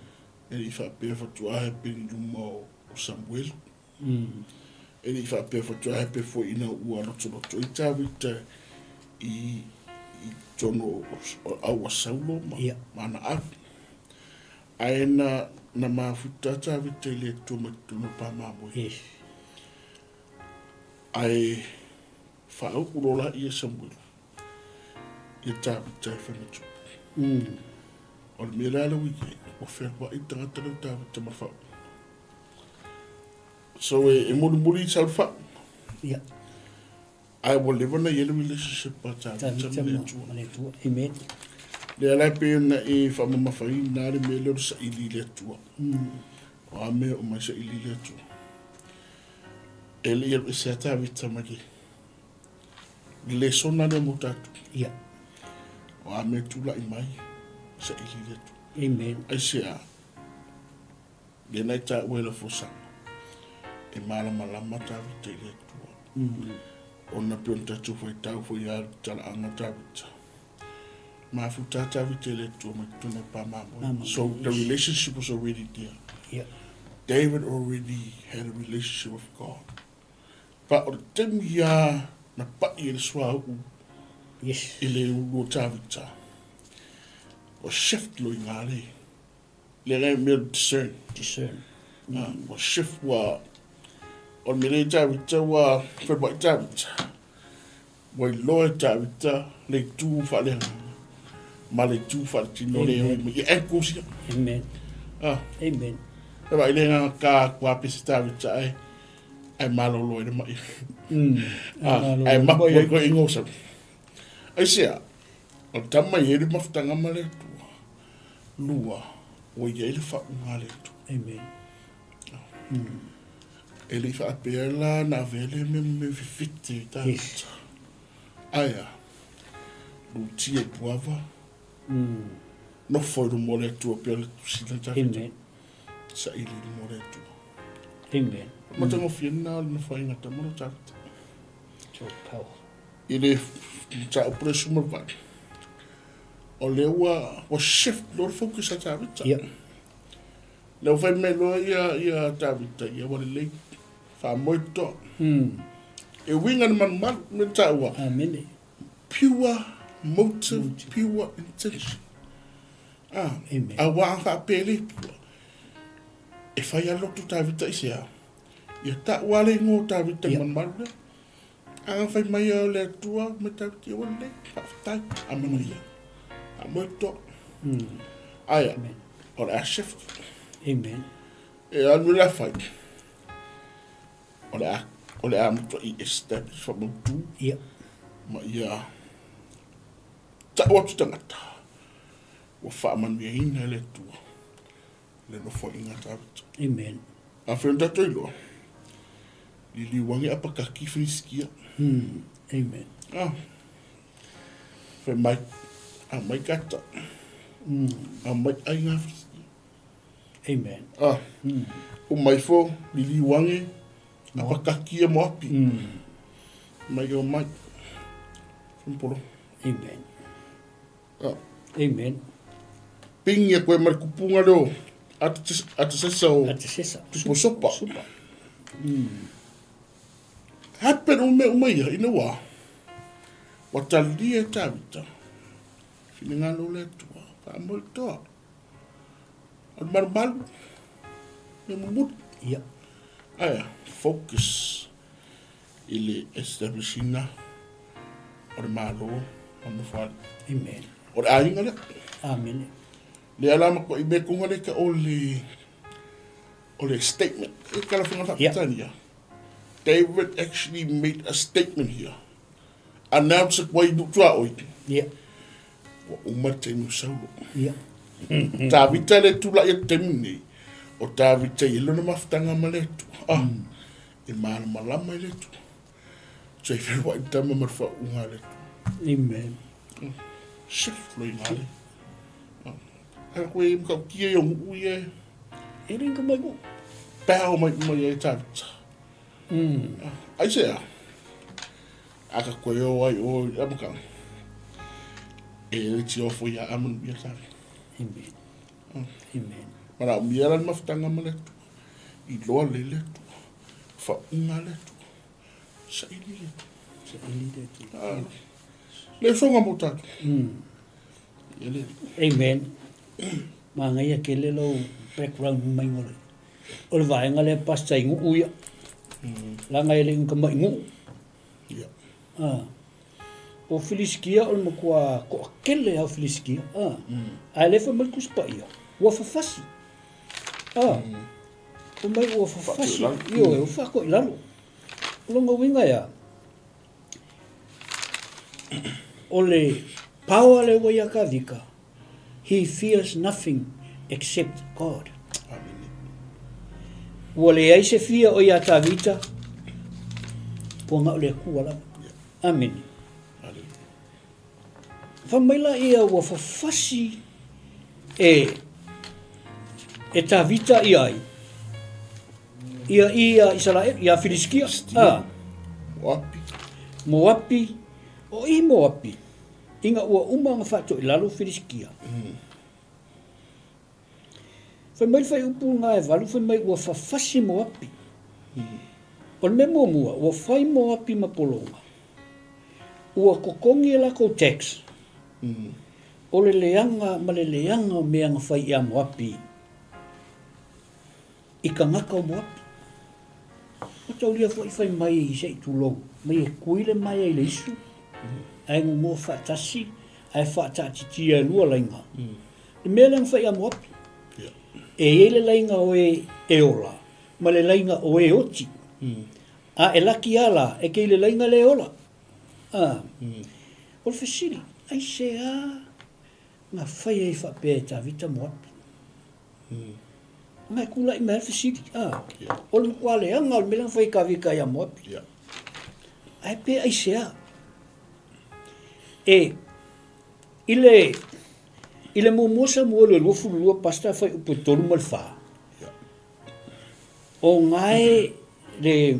E le i faapea faatoa hape i luma o Samuelu. E le i faapea faatoa hape foi ina ua lotoloto ai Tavita i i totonu o au a Saulo ma, yeah. ma ana au. Ae na, na mafuta Tavita i le Atua mai totonu o pa mamoe. Yes. Ae faauu loa la ia Samuelu ia Tavita e fai ma tupu. O le mea la lea ua i ai, ua fealuai le tagata lea o Tavita ma le faauu. So e, e mulimuli i sau le faauu. Yeah. Ae ua leva ona i ai le relationship a Tavita ma le Atua. Ma le Atua. Amen. Lea la e pei ona e faamamafaina le mea lea o le saili i le Atua. O a mea uma e saili i le Atua. E le i alu ese a Tavita mai le lesona lea mo tatou. Ia. O a mea tulai mai, saili i le Atua. Amen. Aisea? Lea na e taua e lau folasaga, e malamalama Tavita i le Atua. Ona pei ona tatou faitau foi lava i le talaaga o Tavita. Mafuta Tavita i le Atua mai totonu o pa mamoe. So the relationship was already there. Yeah. David already had a relationship with God. But o le taimi ia na pa'i e le suauu Yes. i le ulu o Tavita, ua shift lo i ngā le. Le ngai mea discern. Discern. Ua shift ua, o le mea le Tavita ua whenua i Tavita. Ua iloa e Tavita le itu faaleagaga ma le itu faaletino le oi mai ia ankles ia. Amen. Ah. Amen. E vaai le agaga ka kua pese Tavita ai ai malolo ai le mai. Ah, ai mapu ai koe ingo sa. Ai sea, o le tama i e le mafutaga ma le Atua. Lua, ua i ai le faauga a le Atua. Amen. E le i faapea la na avea lea mea ma mea fefete i tagata. Yes. Aia, lutia i puava, nofo i luma o le Atua pea le tusina tagata. Amen. Saili i luma o le Atua. Amen. Matagofie lena o le nofoaiga tama lo tagata. So power. I le mataupu le suma le vale, o lea ua, ua shift loa le focus a Tavita. Yeah. Lea ua fai mai loa ia, ia Tavita, ia ua lelei, faamoe toa. E uiga le malumalu, me taua. Amene. Pure motive, motive. Pure intention. Ah, Amen. A wā whaapea le pua. E whai a lotu Tavita i sea. Ia ta ua le ingoa Tavita yeah. malumalu lea. Aga whai mai au le Atua me Tavita ia ua lelei, faafetai, a manuia. Faamoe toa. Aia, o le a shift. Amen. E alu le a fai. O le a, o le a matuai establish faamautu. Ia. Ma ia tau atu tagata. Ua faamanuiaina e le Atua le nofoaiga a Tavita. Amen. Afai ona tatou iloa, liliu ane apakaki Filistia. Amen. Ah. Fai mai, aumai Gata. Aumai aiga Filistia. Amen. Ah. Uma ifo, liliu ane, apakaki ia Moapi. Mai o mai. Whamporo. Amen. Ah. Amen. Pingi e koe ma le kupunga leo Atasesa o Atasesa. Tupo Sopa. Sopa. Happen o mea uma ia, ina ua, ua talia e Tavita, finagalo o le Atua, faamoe toa. O le malumalu, mea mumuli. Ia. Aia, focus i le establishina o le Malo ma Nofoalii. Amen. O le aiga lea. Amene. Lea la matua i mea konga lea ka o le o le statement. E kala whanga whakatania. Yeah. David actually made a statement here. Announce it wai nutua oi. Yeah. Ua uma le taimi o Saulo. Yeah. Tavita le tula'i atu taimi nei. O Tavita i e lona mafutaga ma le Atua. Ah, e malamalama i le Atua. Sei whenua i tama ma le whaunga a le Atua. Amen. Shift lo i ngā le. A koe i mkautia i o nguu ia e. E ringa mai ku. Pao mai uma ia e Tavita. Ai se a. A ka koe o ai o i amaka. E le ti ofo ia amanu ia Tavita. Amen. Amen. Mara o mia la le mafutaga ma le Atua. I loa le le Atua. Whaunga le Atua. Saili le Atua. Saili le Atua. Ah, le usoga mo tatou. Ia le. Amen. Manaia tele lou background mai o le o le vaega lea pastor i Nuu ia. Leaga e le i tamai Nuu. Ia. Ah. O Filisitia o le matua toatele lava o Filisitia. Ah. Ae le fai mai le Tusi Paia, ua fafasi. Ah. Fai mai ua fafasi. Ioe, ua faatoa i lalo. O lona uiga e a? O le power lea ua ia Tavita, he fears nothing except God. Ua leai se fear o ia Tavita, ua na o le Atua lava. Amene. Fai mai la ia ua fafasi e e Tavita ia ai. Ia ia Isaraelu, ia Filisitia. Moapi. Moapi. O i Moapi. Ina ua uma ona faatoilalo Filisitia. Fai mai le fuaiupu lena e 8 fai mai ua fafasi Moapi. O le mea muamua, ua fai Moapi ma pologa. Ua totogi e latou tax. O le leaga ma le leaga o mea na fai ia Moapi i tagata o Moapi. Mataulia foi fai mai se i tulou, mai e kui le maea i le isu, ae gogoa faatasi, ae faataatitia e lua laina. Le mea lea na fai ia Moapi. E i ai le laina o e e ola, ma le laina o e oti. A e laki lava la, e te i le laina le ola. A. O le fesili, aisea na fai ai faapea e Tavita Moapi? Na e tulai mai ai le fesili, a. O le matua leaga o le mea lea na fai e Tavita ia Moapi. Ae pe aisea? E, i le, i le muamua Samuele 22 Pastor fuaiupu e 3 ma le 4, o gae le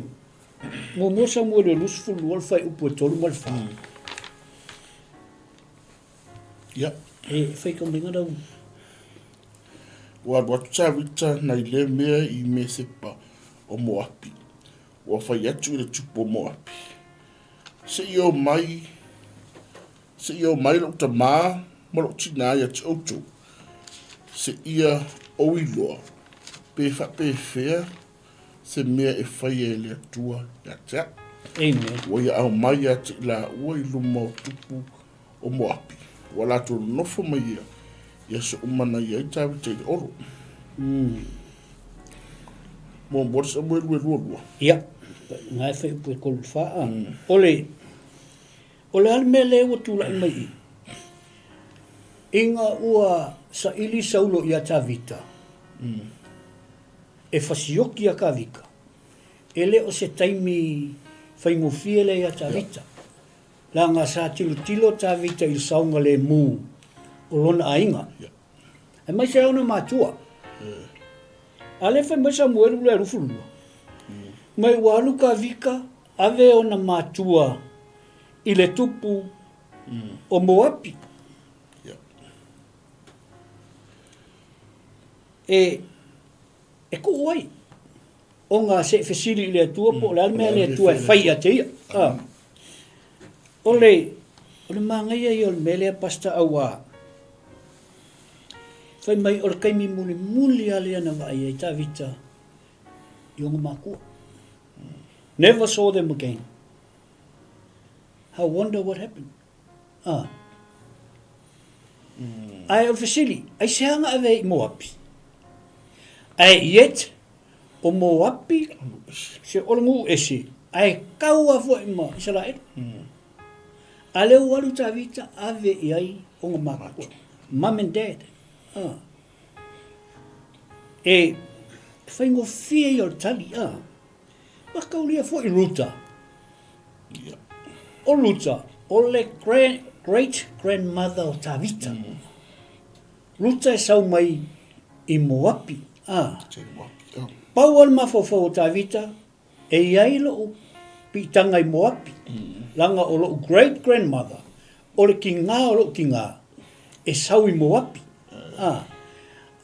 muamua Samuele 22 le fuaiupu e 3 ma le 4. Ia. E whai mai ngā rau. Ua alu atu Tavita nai le mea i Mesepa o Moapi. Ua fai atu i le tupu o Moapi. Se i o mai, se i o mai lou tamā ma lou tinā ia te outou. Se ia ou iloa, pe faapefea se mea e faia e le Atua ia te au. Amen. Ua ia aumai ia te i laua i luma o tupu o Moapi. Ua latou nonofo mai ia i aso uma na i ai Tavita i le olo. Muamua le Samuelu e 22. Ia, na e fai upu e kolu wha a. O le, o le a le mea lea ua tulai mai i? Ina ua saili Saulo ia Tavita, e fasioki ia Tavita, e le o se taimi faigofie lea ia Tavita. Leaga sa tilotilo Tavita i le saogalemu o lona aiga, aemaise ai ona matua. A lea fai mai Samuelu lea 22, mai ua alu Tavita ave ona matua i le tupu o Moapi. E, e kuu ai, ona se i fesili i le Atua po o le a le mea a le Atua e fai ia te ia. O le, o le manaia ia o le mea lea Pastor auā, fai mai o le taimi mulimuli lava lea na vaai ai Tavita i ona matua. Never saw them again. How wonder what happened. Ah. Ae o le fesili, aisea na ave ai i Moapi? Ae yet, o Moapi, se o le nuu ese, ae kaua foi ma Isaraelu. A lea ua alu Tavita ave i ai ona matua, mum and dad. Ah. E faigofie ia o le tali, ah. Mataulia foi Ruta. O Ruta, o le great grandmother o Tavita. Ruta e sau mai i Moapi. Ah. Pau lava le mafaufau o Tavita, e i ai lou piitaga i Moapi. Leaga o lou great grandmother, o le tiga o lou tiga, e sau i Moapi. Ah.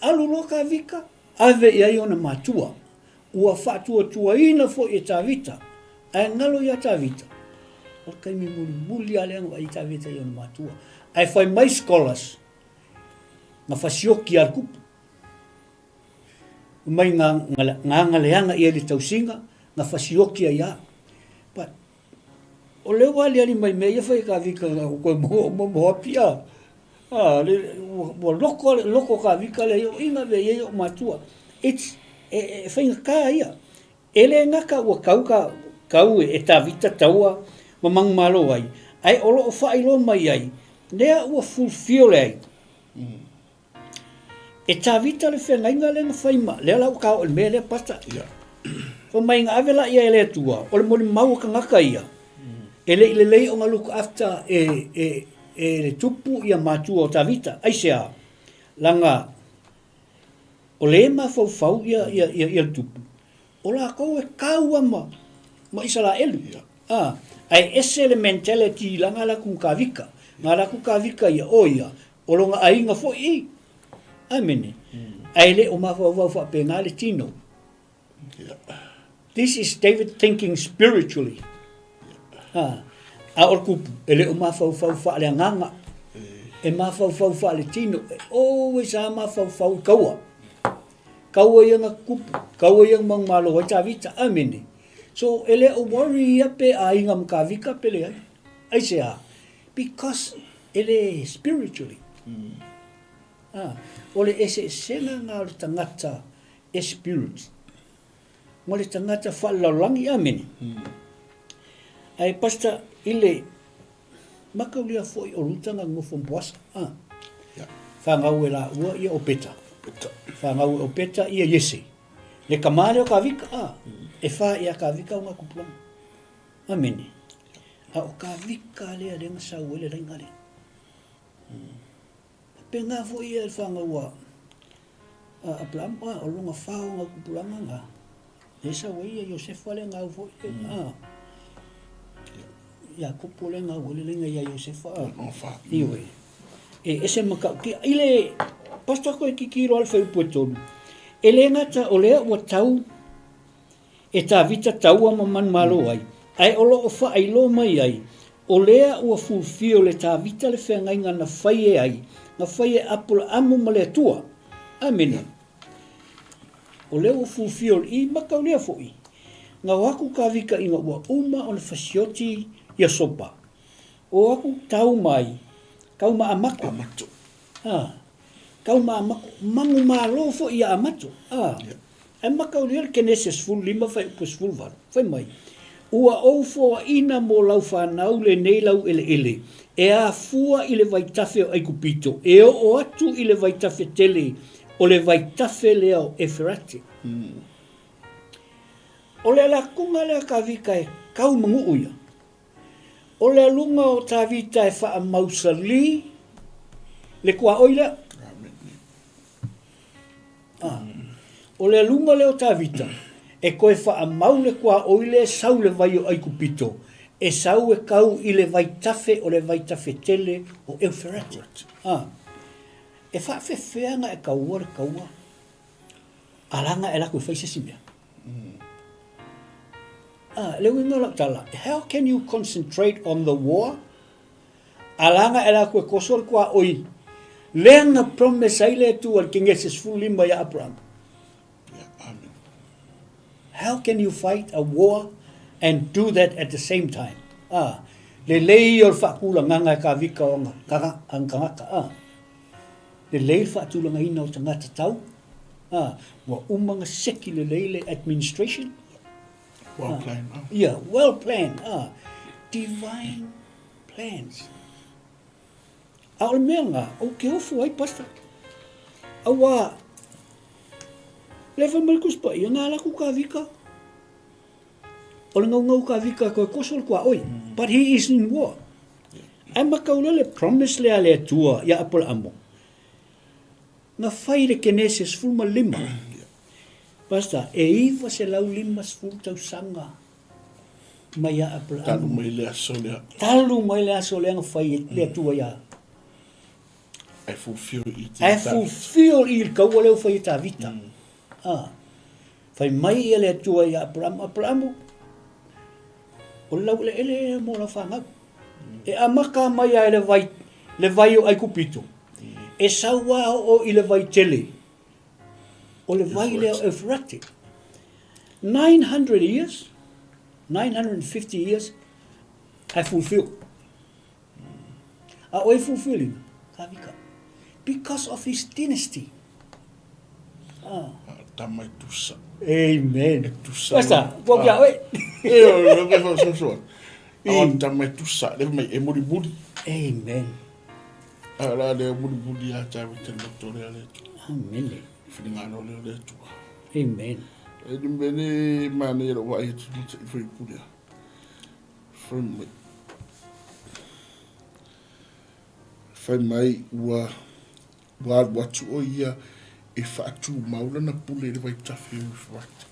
Alu loa Tavita, ave i ai ona matua. Ua faatuatuaina foi e Tavita, ae galo ia Tavita, o le taimi mulimuli lava lea na vaai ai Tavita i ona matua. Ae fai mai scholars, na fasioki lava le tupu. Fai mai na gagaleaga i ai le tausiga, na fasioki ai lava. But, o lea ua aliali mai mea ia fai e Tavita na ua toe maua uma Moapi a. A, le, ua, ua loko, loko Tavita lea i o ina vea i ai o'u matua. It's, e, e faigata ia. E le gata ua tau ka, tau e, e Tavita taua ma manumalo ai, ae o lo o faailoa mai ai, lea ua fulfill ai. E Tavita le feagaiga lea na fai ma, lea la ua tao'o i le mea lea, Pastor. Fai mai na ave laia e le Atua, o le molimau a tagata ia, e le i lelei ona look after e, e, e le tupu ia matua o Tavita. Aisea? Leaga o le mafaufau ia, ia, ia, ia le tupu, o lakou e kaua ma, ma Isaraelu. Ah, ae ese le mentality leaga la ku Tavita. Na ala atu Kavika ia, o ia, o lona aiga foi i. Amene. Ae le o mafaufau faapena le tino. This is David thinking spiritually. Ha. A o le kupu, e le o mafaufau faaleagaga. E mafaufau faaletino. E always a mafaufau i kaua. Kaua ia na kupu, kaua ia na manumalo ai Tavita. Amene. So, e le o worry ia pe aiga ma Kavika pe leai. Aisea? Because e le spiritually. Ah, o le eseesega na o le tagata e spirit ma le tagata faalelalolagi. Amene. Ae Pastor, i le makaulia foi o Ruta na nonofo ma Boasa, ah, fanau e laua ia Opeta. Fanau e Opeta ia Iese. Le tama lea o Kavika, ah, e fa ia Kavika ona tupulaga. Amene. A o Kavika lea lea na sau ai le laina lea. Faapena foi ia le fanau a Aperamo, a o lona fa o ona tupulaga na, lea e sau ai ia Iosefa lea na au foi, a. Iakopo lea na au ai le laina ia Iosefa, a. Ioe. E ese matautia. I le Pastor koe titilo a le fuaiupu e 3, e le gata o lea ua tau e Tavita taua ma manumalo ai, ae o lo o faailoa mai ai, o lea ua fulfill e Tavita le feagaiga na fai e ai, na fai e Apolaamu ma le Atua. Amene. O lea ua fulfill i mataulia foi, na o atu Tavita ina ua uma ona fasioti ia Sopa, o atu tau mai, tau ma Amato. Amato. A, tau ma Amato, manumalo foi ia Amato. A. Ae mataulia le Kenese 15 fuaiupu 18, fai mai, Ua ou foaina mo lau fanau lenei laueleele, e afua i le vaitafe o Aikupito, e oo atu i le vaitafe tele, o le vaitafe lea o Eferate. O le alatuga lea Tavita e tau ma nuu ia. O le aluga o Tavita e faamausali le tuaoi lea. A, o le aluga lea o Tavita, e toe faamau le tuaoi lea e sau i le vai o Aikupito, e sau e tau i le vaitafe o le vaitafe tele o Euferate. A, e faafefea ona e taua le taua a la na e alu atu e fai se isi mea? A, le uiga o lau tala, how can you concentrate on the war A la na e alu atu e koso le tuaoi lea na promise ai le Atua i le Kenese 15 ia Aperamo. How can you fight a war and do that at the same time? Ah, lelei ia o le faatulagaga e Kavika o ana tagata. Ah, lelei le faatulagaina o tagata tau. Ah, ua uma ona seki lelei le administration. Well planned. Ah. Yeah, well planned. Ah, divine Plans. A o le mea lena, ou te ofo ai, Pastor. Auā, le fai mai le Tusi Paia, na ala atu Kavika, o le naunau Kavika e toe koso le tuaoi, but he is in war. Ae matau loa le promise lea a le Atua ia Apolaamo, na fai i le Kenese 15, Pastor, e 950 tausaga mai ia Aperahama. Talu mai le aso lea. Talu mai le aso lea na fai e le Atua ia. Ae fulfill i te Ae fulfill i le kaua lea ua fai e Tavita. Ah. Fai mai ia le Atua ia Aperahama, Aperahama, o le laueleele ea mo lau fanau. E amata mai lava i le vai, le vai o Aikupito, e sau a oo i le vai tele, o le vai lea o Euferate. 900 years, 950 years, ae fulfill. A o ai fulfill ina? Kavika. Because of his dynasty. Ah. Tama e tusa. Amen. E tusa. Pastor, kua kia oe. E, o, o, o, o, o, o, tama e tusa, le mai e muri muri. Amen. A la le muri muri a tau te loto le ale tu. Amen. Whiringalo le le atua. Amen. E ni mene mane ro wa e tu te whai purea. Whai mai. Whai mai ua ua alu atu o ia e whaatumau lana pule i le vaitafe o Eufrate.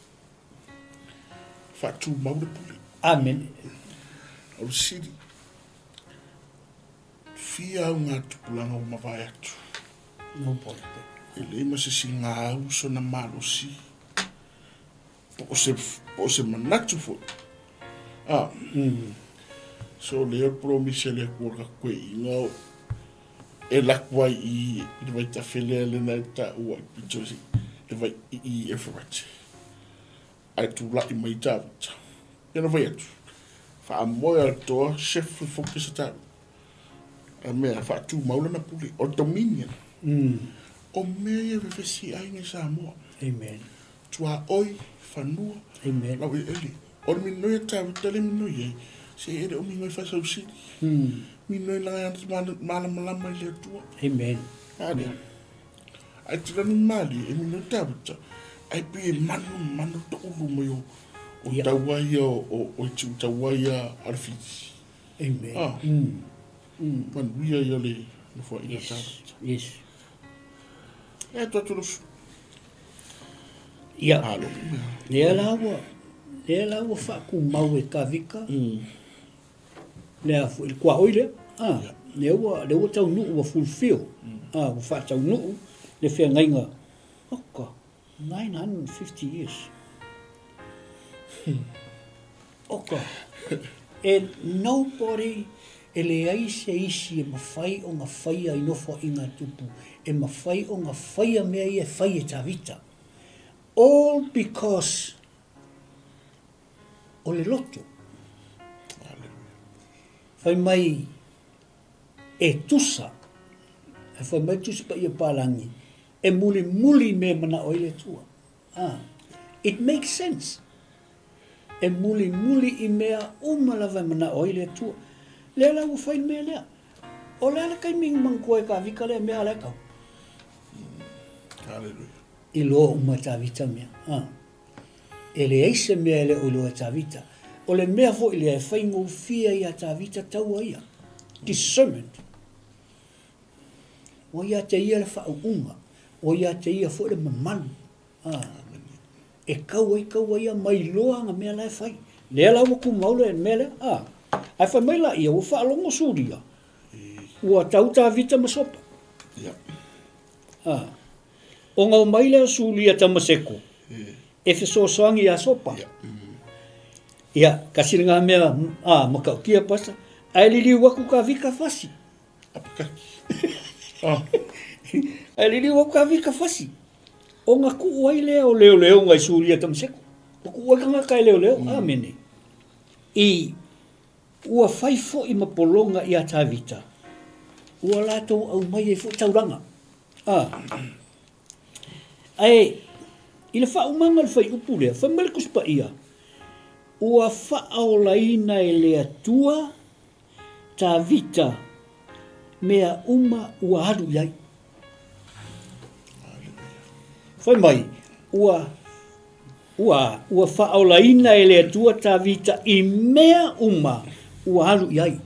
Whaatumau le pule. Amen. O le sili. Fia augatupulaga ua mavae atu. E leai ma se isi gau sona malosi po o se, po o se manatu foi. Ah. So lea o le promise a le Atua ka koeina o e laku ai i i le vaitafe lea le na e taua i pito i le vai i i Eufrate. Ae tulai mai Tavita. Ia na fai atu, faamoe a le toa chef le focus a Tavita. A mea, faatumau lana pule, o le dominion. O mea ia e vevesi ai aiga i Samoa. Amen. Tuaoi, fanua, Amen. laueleele. O le minoi a Tavita le minoi ai, se e le o minoi faasausili. Minoi laga e malamalama i le Atua. Amen. A lea. Ae te lani malie e minoi Tavita, ae pei e manu manu toulu mai o o taua ia o o i taua ia a le Fiti. Amen. Ah. Manuia ia le nofoaiga Yes. Tavita. Yes. E atu atu lusu. Ia, Malo. lea la ua, lea la ua faatumau e Tavita le a foi le tuaoi lea. Ah, lea ua, lea ua taunuu ua fulfill. Ah, ua faataunuu le feagaiga. Oka, 950 years. Oka, and nobody, e leai se isi e mafai ona faia i nofoaiga a Tupu, e mafai ona faia mea ia e fai e Tavita. All because o le loto. Fai mai e tusa, e fai mai Tusi Paia Palagi, e mulimuli i mea e manao ai le Atua. Ah, it makes sense. E mulimuli i mea uma lava e manao ai le Atua. Lea la ua fai le mea lea. O le a le taimi i manatua ai Tavita lea mea a la e tau? Hallelujah. Iloa uma e Tavita mea. Ah. E leai se mea e le o iloa e Tavita. O le mea foi lea e faigofie ai iā Tavita taua ia. Discernment. Ua ia te ia le faauuga, ua ia te ia foi le mamalu. A, e kau ai kaua ia ma iloa ana mea la e fai. Lea la ua tumau le mea lea. A, ae fai mai laia, ua faalogo Suria, ua tau Tavita ma Sopa. A, ona omai lea o Suria Tamaseko e fesoasoani iā Sopa. Ia, kasi lena mea, a, matautia pasa, ae liliu atu Tavita fasi. Ae liliu atu Tavita fasi, ona tuu ai lea o leoleoga i Suria Tamaseko. Ua tuu ai tagata e leoleo. Amene. I, ua fai foi ma pologa iā Tavita, ua latou aumai ai foi taulaga. A. Ae, i le faaumaga o le fuaiupu lea, fai mai le Tusi Paia, ua faaolaina e le Atua Tavita, mea uma ua alu i ai. Fai mai, ua, ua, ua faaolaina e le Atua Tavita i mea uma ua alu i ai.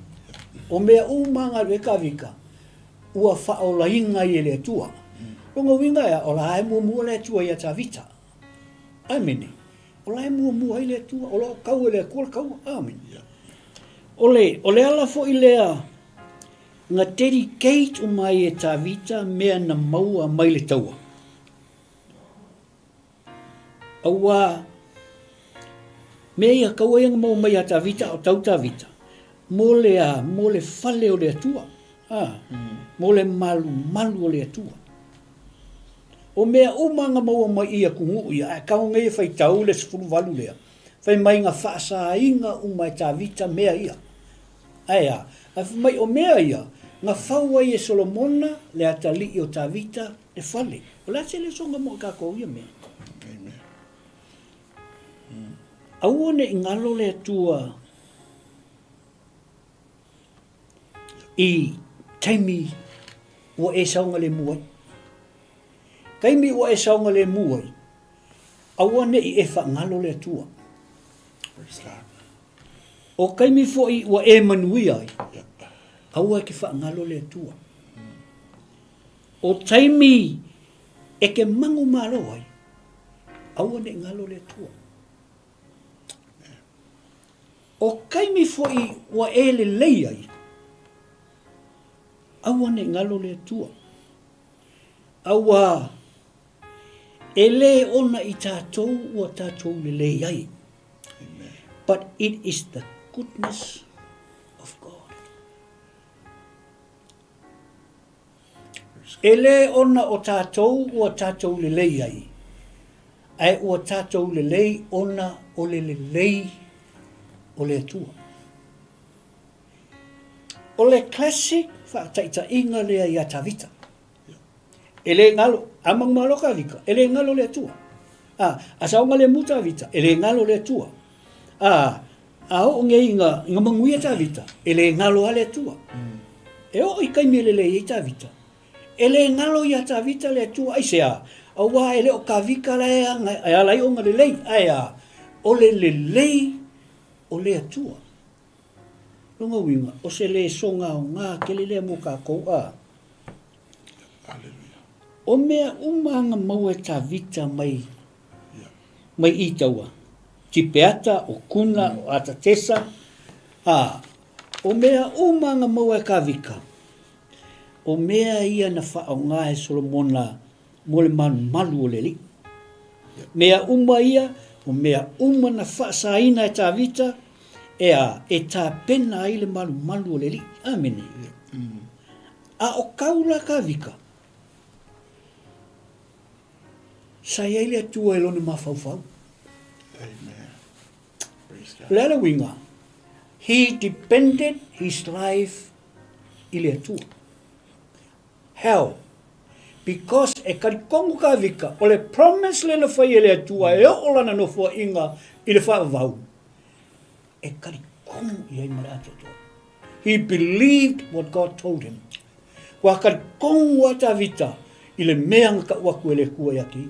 O mea uma na alu i ai Tavita, ua faaolaina ai e le Atua. Lona uiga e a, o la e muamua le Atua ia Tavita. Amene. O la e muamua ai le Atua, o lo o kau e le Atua le kaua. Amene. O le, o le ala foi lea na dedicate uma ai e Tavita mea na maua mai le taua. Auā, mea ia kaua ia na maua mai ia Tavita a o tau Tavita, mo le a, mo le fale o le Atua. A, mo le malumalu o le Atua. O mea uma na maua mai i atunuu ia, ae tago nei e faitau le 18 lea, fai mai na faasaina uma e Tavita mea ia. Ae a? Ae fai mai o mea ia, na fau ai e Solomona le atalii o Tavita le fale. O le a se lesoga mo i kakou ia mea? Amen. Aua ne i galo le Atua i taimi ua e saogalemu ai. Taimi ua e saogalemu ai, aua ne i e faagalo le Atua. O taimi foi ua e manuia ai, aua e te faagalo le Atua. O taimi e te manumalo ai, aua ne i galo le Atua. O taimi foi ua e lelei ai, Aua ne i galo le Atua. Aua e lē ona i tatou ua tatou lelei ai. But it is the goodness of God. E lē ona o tatou ua tatou lelei ai, ae ua tatou lelei ona o le lelei o le Atua. O le classic faataitaiga lea ia Tavita. E le galo, a manumalo Tavita, e le galo le Atua. A, a saogalemu Tavita, e le galo le Atua. A, a oo nei ina, ina manuia Tavita, e le galo lava le Atua. E oo i taimi e lelei ai Tavita, e le galo ia Tavita le Atua. Aisea? Aua e le o Tavita la e aga, e ala ai ona lelei, ae a, o le lelei o le Atua. Lona uiga, o se lesona aoga tele lea mo tatou, a. O mea uma na maua e Tavita mai, mai i taua, Tipeata, o Kuna, o Atatesa, a, o mea uma na maua e Tavita, o mea ia na faaaoga e Solomona mo le malumalu o le Alii. Mea uma ia, o mea uma na faasaina e Tavita, e a, e tapena ai le malumalu o le Alii. Amene. A o kau la Tavita, sa i ai le Atua i lona mafaufau. Amen. Praise God. O le a le uiga? He depended his life i le Atua. How? Because e talitonu Tavita, o le promise lea na fai e le Atua e oo lana nofoaiga i le faavavau, e talitonu i ai ma le atoatoa. He believed what God told him. Ua talitonu a Tavita i le mea na tau atu e le Atua ia te ia.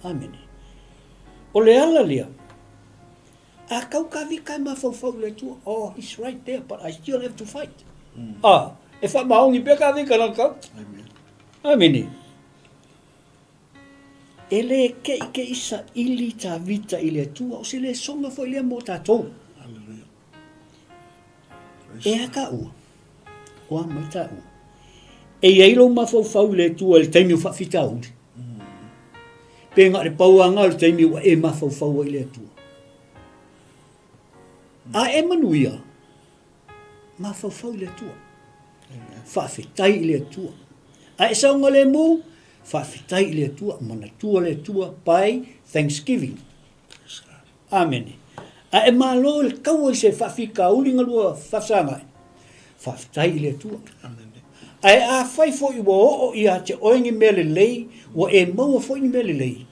Amene. O le ala lea, A kau Tavita e mafaufau i le Atua, oh, he's right there, but I still have to fight. Ah, e faamaoni pea Tavita lana kau. Amen. Amene. E le keʻikeʻi saili Tavita i le Atua, o se lesona foi lea mo tatou. Hallelujah. E a taua? O a mai taua? E i ai lou mafaufau i le Atua i le taimi o faafitauli. Pe na o le pau lava lena o le taimi ua e mafaufau ai i le Atua. A e manuia, mafaufau i le Atua. Faafetai i le Atua. A e saogalemu, faafetai i le Atua, manatua le Atua by thanksgiving. Amene. A e malo i le kaua i se faafitauli na lua faafesagai, faafetai i le Atua. Amene. Ae afai foi ua oo ia te oe ni mea lelei, ua e maua foi ni mea lelei,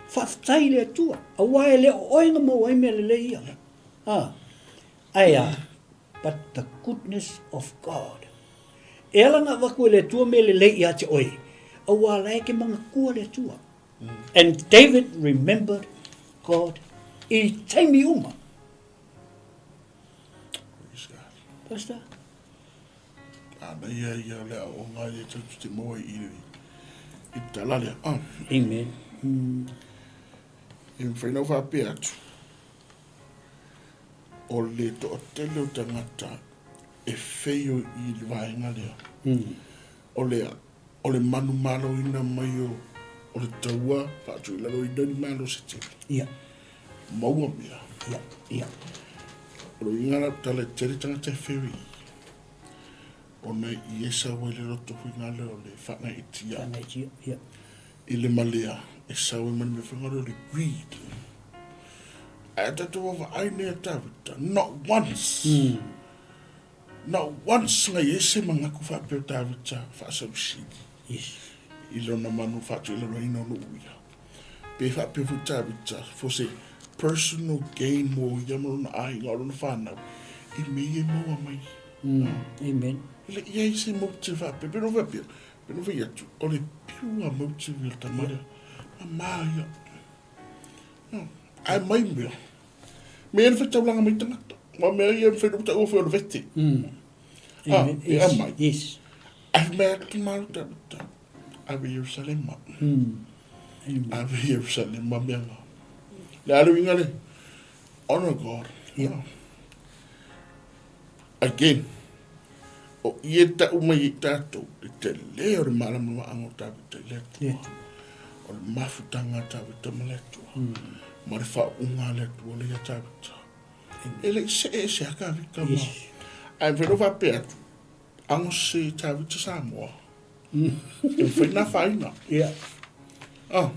faafetai i le Atua, aua e le o oe na maua ai mea lelei ia. A, ae a, but the goodness of God. E ala na avatu e le Atua mea lelei ia te oe, aua la e ke manatua le Atua. And David remembered God i taimi uma. Praise God. Pastor? Ana ia ia o le aoga ia tau te maua i le i tala lea. Ah. Amen. E mawhai nau whaapea atu. O le toatele o tangata e wheio i le vaenga lea. O le O le manumaloina mai o o le taua faatuilaloina ni malo se tele. Ia. Maua mea. Ia, ia. O le uiga la tala e tele tagata e feoi. Ona i e sau ai le loto huinga lea o le whaangaitia. Whaangaitia, ia. I le malea e sau ai ma le mea whainga lea o le greed. Ae a tatou vaavaai nei a Tavita, not once. Not once na i ai se manatu faapea o Tavita faasausili i lona manu faatuilaloina o lou ia. Pe faapea foi Tavita for se personal gain mo ia ma lona aiga o lona whanau i mea ia e maua mai. Amen. E le i ai se motive faapea. Pe no faapea, pe no fai atu, o le pure motive ia le tama lea. Mama ia. Ae mai mea. Mea ia na whai mai tangata. Ma mea ia na whai taua whai o le vete. Ah, e a mai. Yes. Ai mea atu maru ta ta. Ave Yerusalema. Ave Yerusalema mea nga. Le alu inga le. Honor God. Yeah. Again. O i e tau mai i tatou le tele o le malamalamaaga o Tavita i le Atua. O le mafutaga a Tavita ma le Atua. Ma le faauuga a le Atua lea ia Tavita. E le i see ese a Tavita ma. Ae mafai ona faapea atu, ago se Tavita Samoa. E mafai ona afaina. Ia. Ah.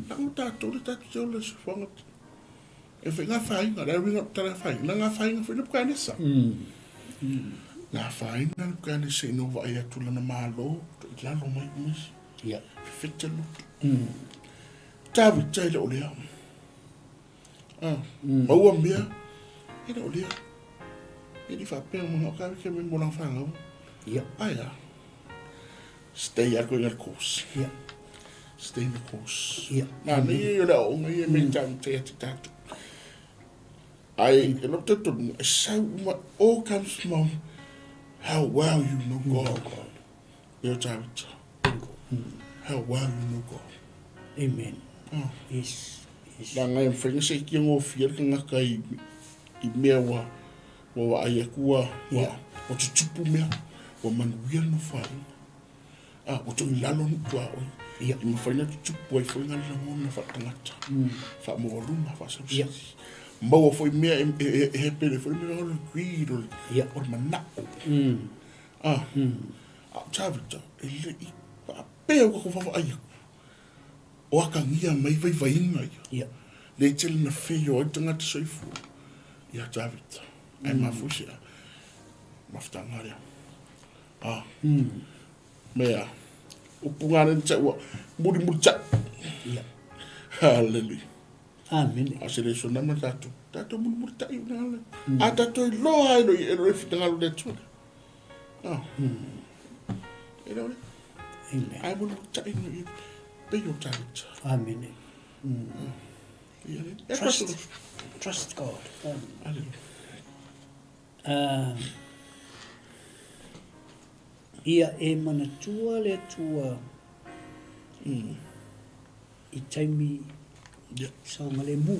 Ago tatou le tatou te ola i se fofoga. E fai ngā whāinga, le uiga o tala whāinga, ngā whāinga foi Nebuchadnezzar. Ngā whāinga Nebuchadnezzar ina ua vaai atu lana malo, to i lalo mai umisi. Ia. Fefete loto. Tavita e le o lea. Ah, maua mea, e le o lea. E le faapea o manga o Tavita me mo lana whāngau. Ia. Ai a. Stay out going on course. Ia. Stay in the course. Ia. Nā, nei e o le aoga ia me tau te ati tātou. Ai, e lo te tonu, e sau uma, all comes from how well you know God. God. E o tāwita. How well you know God. Amen. Oh. Yes. Yes. Nā ngai mwhainga se ki ngō whia ka ngaka i, i mea wa, Ua vaai aku ua, ua, ua tutupu mea, ua manuia le nofoaiga. A, ua tuu i lalo nu'u tuaoi. Ia. I mafai ona tutupu ai foi ngā lagona faaletagata, faamaualuga, faaselesele. Maua foi mea e, e, e, e hepele foi mea o le greed, o le, Ia. o le mana'o. A, a o Tavita, e le'i faapea ua tatou vaavaai atu, o atagia mai vaivaiga ia. Ia. Lea tele na feio ai tagata soifua ia Tavita. Ae mafua i se a? Mafutaga lea. Ah. Mea. Upu ngā nene tau ua mulimulitai. Ia. Hallelujah. Amene. A se le sona ma tātou. Tātou mulimulitai una le. A tātou i loa ai lo i e lo e whitangalo le atua. Ah. E le ole. Amen. Ai mulimulitai no i pei o Tavita. Amene. Ia le. E Trust, trust God. Hallelujah. Uh, ia e manatua le Atua i taimi Yeah. saogalemu.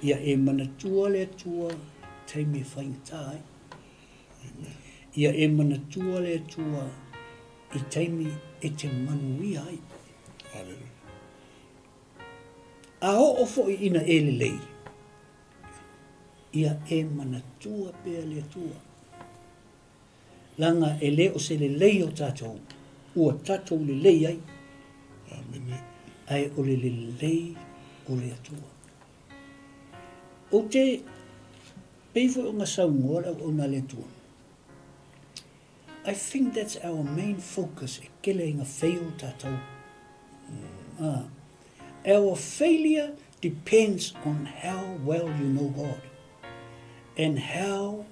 Ia e manatua le Atua i taimi e faigata ai. Ia e manatua le Atua i taimi e te manuia ai. Hallelujah. A oo foi ina e lelei, ia e manatua pea le Atua. Leaga e le o se lelei o tatou, ua tatou lelei ai. Amene. Ae o le lelei o le Atua. Ou te pei foi ona saunoa le auauna a le Atua. I think that's our main focus e kele ai na fail tatou. Ah. Our failure depends on how well you know God and how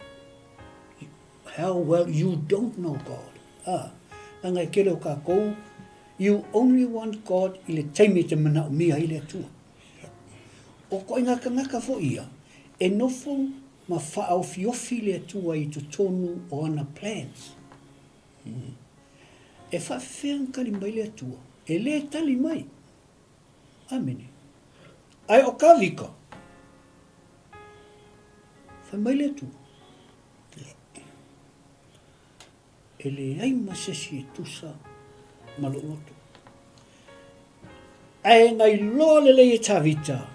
how well you don't know God. Ah. Leaga e kele o kakou, you only want God i le taimi e te manaomia ai le Atua. O koʻiga kanaka foi ia, e nofo ma faaofiofi le Atua i totonu o ana plans. E faafefea ona tali mai le Atua? E lē tali mai. Amene. Ae o Kavika, fai mai le Atua, e leai ma se isi e tusa ma lou loto. Ae na iloa lelei e Tavita,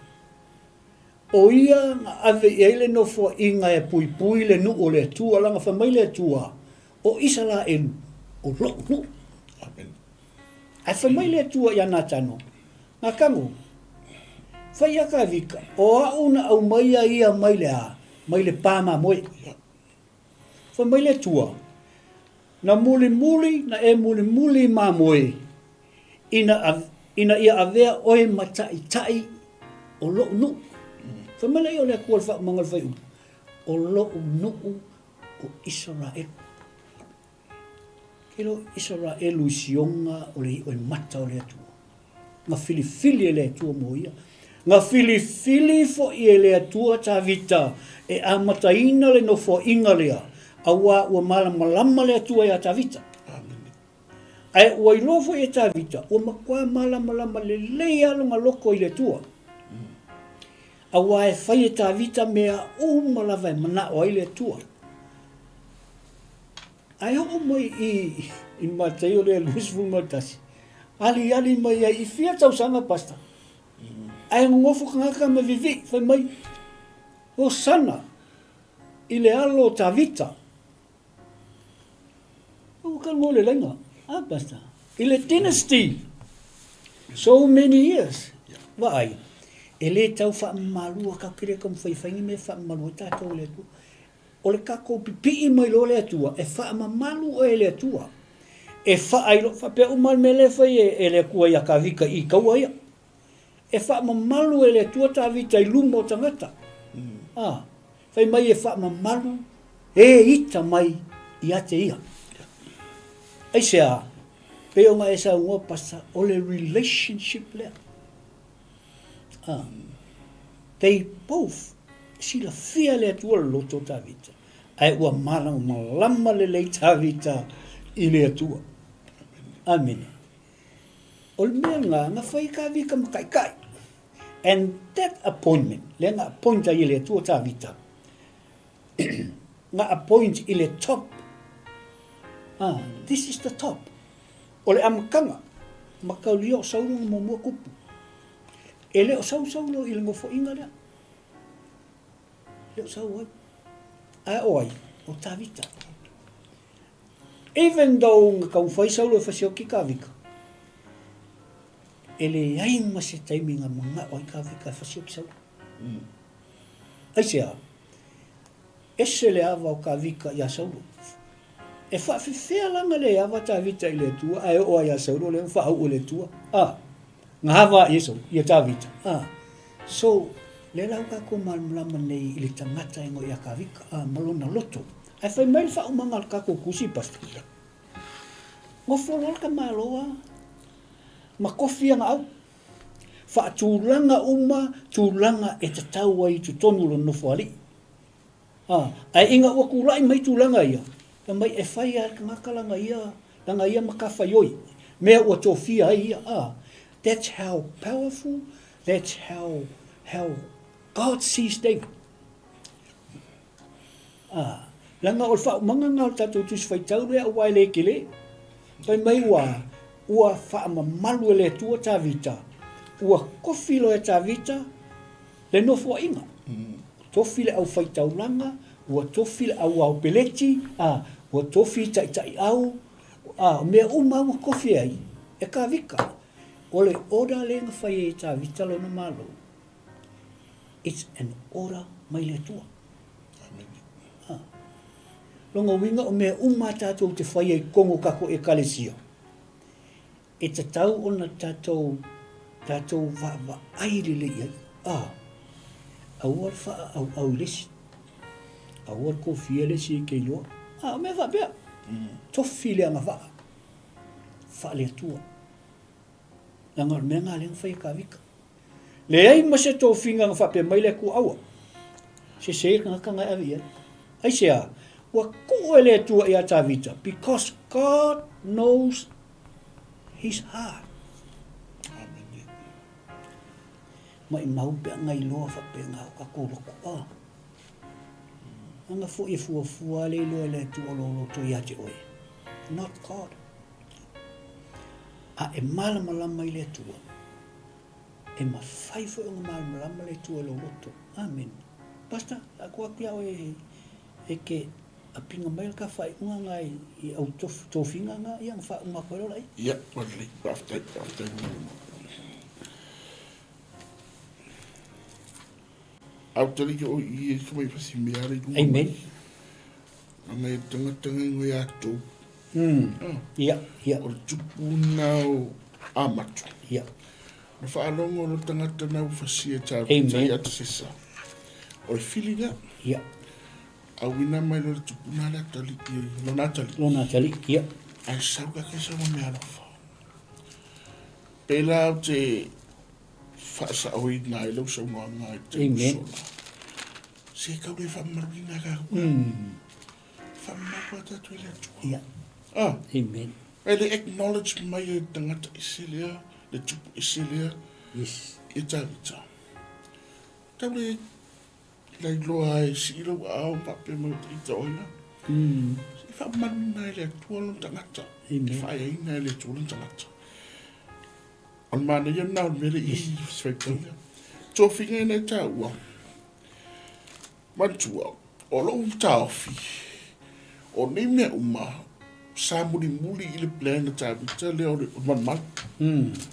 O ia na ave i ai le nofoaiga e puipui le nuu o le Atua, leaga fai mai le Atua, O Isaraelu, o loʻu nuu. Amen. Ae fai mai le Atua ia Natano, Natano, fai ia Kavika, o a'u na aumaia ia mai le a? Mai le pa mamoe. Fai mai le Atua, Na mulimuli, na e mulimuli i mamoe, ina, ina ia avea oe ma ta'ita'i o lo'u nu'u. Fai mai lea o le Atua i le faaumaga o le fuaiupu, O lo'u nu'u o Isaraelu. Ke lo Isaraelu i sioga o le i'o e mata o le Atua. Na filifili e le Atua mo ia. Na filifili fo'i e le Atua Tavita e amataina le nofoaiga lea, auā ua malamalama le Atua iā Tavita. Amene. Ae ua iloa foi e Tavita, ua matua malamalama lelei lava lona loto i le Atua. Auā e fai e Tavita mea uma lava e manao ai le Atua. Ae oo mai i i Mataio lea 21, aliali mai ai i fia tausaga Pastor? Ae nonofo tagata ma vivii fai mai, Hosana i le alo o Tavita. Ua kalua le laina, a Pastor? I le dynasty. So many years. Vaai, e le tau faamamalua ka kere ka mawhai whaingi me faamamalu ai tātou le Atua. O le tatou pipii mai loa le Atua, e faamamalu oe e le Atua. E faailo, faapea uma le mea lea e fai e le Atua ia Tavita i taua ia. E faamamalu e le Atua Tavita i luma o tagata. A, fai mai e faamamalu e ita mai ia te ia. Aisea? Pei ona e saunoa Pastor, o le relationship lea. A, they both silafia le Atua le loto o Tavita, ae ua malamalama lelei Tavita i le Atua. Amene. O le mea lena, na fai Tavita ma taitai. And that appointment, lea na appoint ai e le Atua Tavita, na appoint i le top. Ah, this is the top. O le amataga, mataulia o Saulo na muamua tupu. E le o sau Saulo i le nofoaiga lea. E le o sau ai. Ae o ai? O Tavita. Even though na taumafai Saulo e fasioti Tavita, e leai ma se taimi na manao ai Tavita e fasioti Saulo. Aisea? Ese le ava o Tavita ia Saulo. E faafefea la na le ava Tavita i le Atua ae oo ai ia Saulo lea ua faauu e le Atua? A. Na ava ai e Saulo, ia Tavita. A. So, lea la ua tatou malamalama nei i le tagata e igoa ia Tavita, a, ma lona loto. Ae fai mai le faaumaga o le tatou tusi, Pastor. Nofo loa le tamaloa ma tofi ana au. Faatulaga uma tulaga e tatau ai i totonu o lona nofoalii. A, ae ina ua tulai mai tulaga ia, fai mai e fai lava e le tagata lana ia, lana ia matafaioi, mea ua tofia ai ia, a. That's how powerful, that's how, how God sees David. A, leaga o le faaumaga lena o le tatou Tusi Faitau lea aua e le tele. Fai mai ua, ua faamamalu e le Atua Tavita, ua tofi loa e Tavita le nofoaiga. Ua tofi le aufaitaulaga, ua tofi le auao peleti, a, ua tofi taitaiau, a, o mea uma lava ua tofi ai e Tavita. O le order lea na fai ai e Tavita lona Malo, it's an order mai le Atua. Amene. Lona uiga o mea uma a tatou te faia i totonu o tatou Ekalesia, e tatau ona tatou, tatou vaavaai lelei i ai. A, aua le faaauau i le isi, aua le kofia le isi e te iloa. A, o mea faapea, tofi le agavaa faale-Atua. Leaga o le mea lena lea na fai e Tavita. Leai ma se tofiga na faapea mai le Atua, Aua, sese le tagata na e ave i ai. Aisea? Ua tuu e le Atua ia Tavita, because God knows his heart. Amene. Maimau pe a iloa faapena o tatou loto. Ah. Ana foi e fuafua le iloa e le Atua o lou loto ia te oe. Not God. A e malamalama i le Atua, e mafai foi ona malamalama le Atua i lou loto. Amene. Pastor, a atu atu ia oe e te apinga mai le ka faaiuga nga i au tofiga nga ia na faauma atu ai loa laia. Ia, ua lelei. Faafetai, faafetai mo le Aotaliki o i e ka mai fasi mea le luma. Amen. Ana e tangata ngai ngoi atou. Ia, ia. O le tupu na o Amatu. Ia. Na faalogo lo tagata na ua fasia ta ta ia te sesa. O le fili lea. Ia. Auina mai lo le tupu na le ataliki, lona ataliki. Lona ataliki, ia. Ai sau ka ke sau ma mea alofa. Pela au te faasaoina ai lau saunoaga i te Amen. sola. Se kau le faamamaluina ka Faamamalu a tatou i le Atua. Ia. Ah. Amen. E le acknowledge mai e tagata ese lea, le tupu ese lea. Yes. I Tavita. Tau le lailoa ai sii lau aao ma faapea mai o ita o ai la. E faamamaluina e le Atua lona tagata. E faaeaina e le Atua lona tagata. O le manaia lena o le mea lea i se faitau lea. Tofiga ina e taua, manatua, o lou taofi, o nei mea uma, sa mulimuli i le plan a Tavita lea o le malumalu.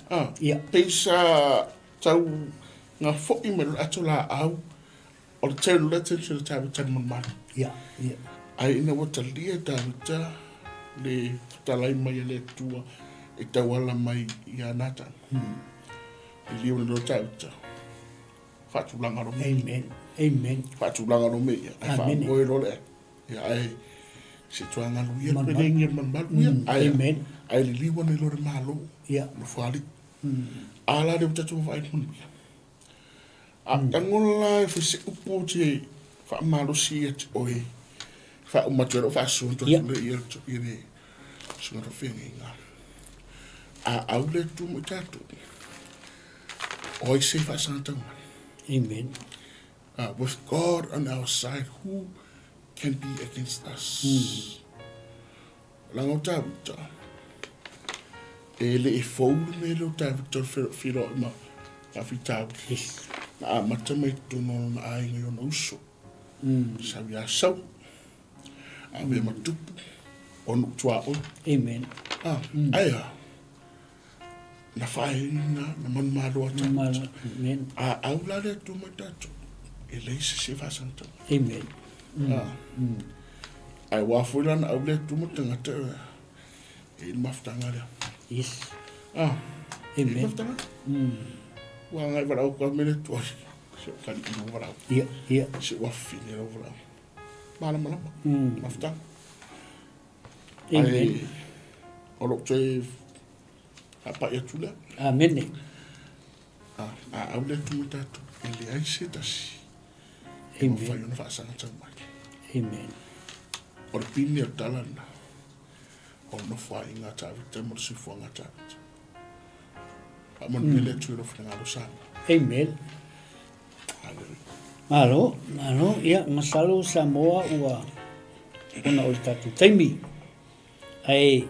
Ah, pei sa tau gafo'i mai loa le ato laau, o le turn loa le attention a Tavita i le malumalu. Ae ina ua talia e Tavita le fetalai mai a le Atua e tauala mai ia Natana. Liliu ane loa Tavita, faatulaga loa mea. Amen. Amen. Faatulaga loa mea ia. Ae faamoe loa le ia ae se tuagalu ia le pelegi o le malumalu ia. Ae, Amen. Ae liliu ane loa le Malo. Ia. Nofoalii. A la lea ua tatou vaavaai i le manuia. A tago la e fai se upu te faamalosi ia te oe, faauma atu ai lau faasoa atu le ia ia le susuga faafeagaiga. A au le Atua mo i tatou, o ai se faasaga tau mai? Amen. With God on our side, who can be against us? Leaga o Tavita, e le i fou le mea lea o Tavita o le feiloai ma faafitauli. Yes. Na amata mai totonu o lona aiga i ona uso. Sau ia Saulu, avea ma tupu o nuu tuaoi. Amen. Ah, Ae a, na faaeina, na manumalo a Tavita. Amen. A au la le Atua mai tatou, e leai se isi e faasagatau. Amen. Ah. Ae ua foi la na au le Atua ma tagata e i le mafutaga lea. Yes. Ah. Amen. I le mafutaga. Ua agai valaau ka me le Atua. Se o kali i valaau. Ia, ia. Se ua fine lau valaau. Malamalama. Mafutaga. Amen. Ae o lou toe faapai atu lea. Amene. A, a au le Atua ma tatou, e leai se tasi e mafai ona faasagatau mai. Amen. O le pine o le tala lena, o le nofoaiga a Tavita ma le soifuaga a Tavita. Faamanuia le Atua i lou finagalo Samoa. Amen. Hallelujah. Malo, malo. Ia, masalo Samoa ua ona o le tatou taimi. Ae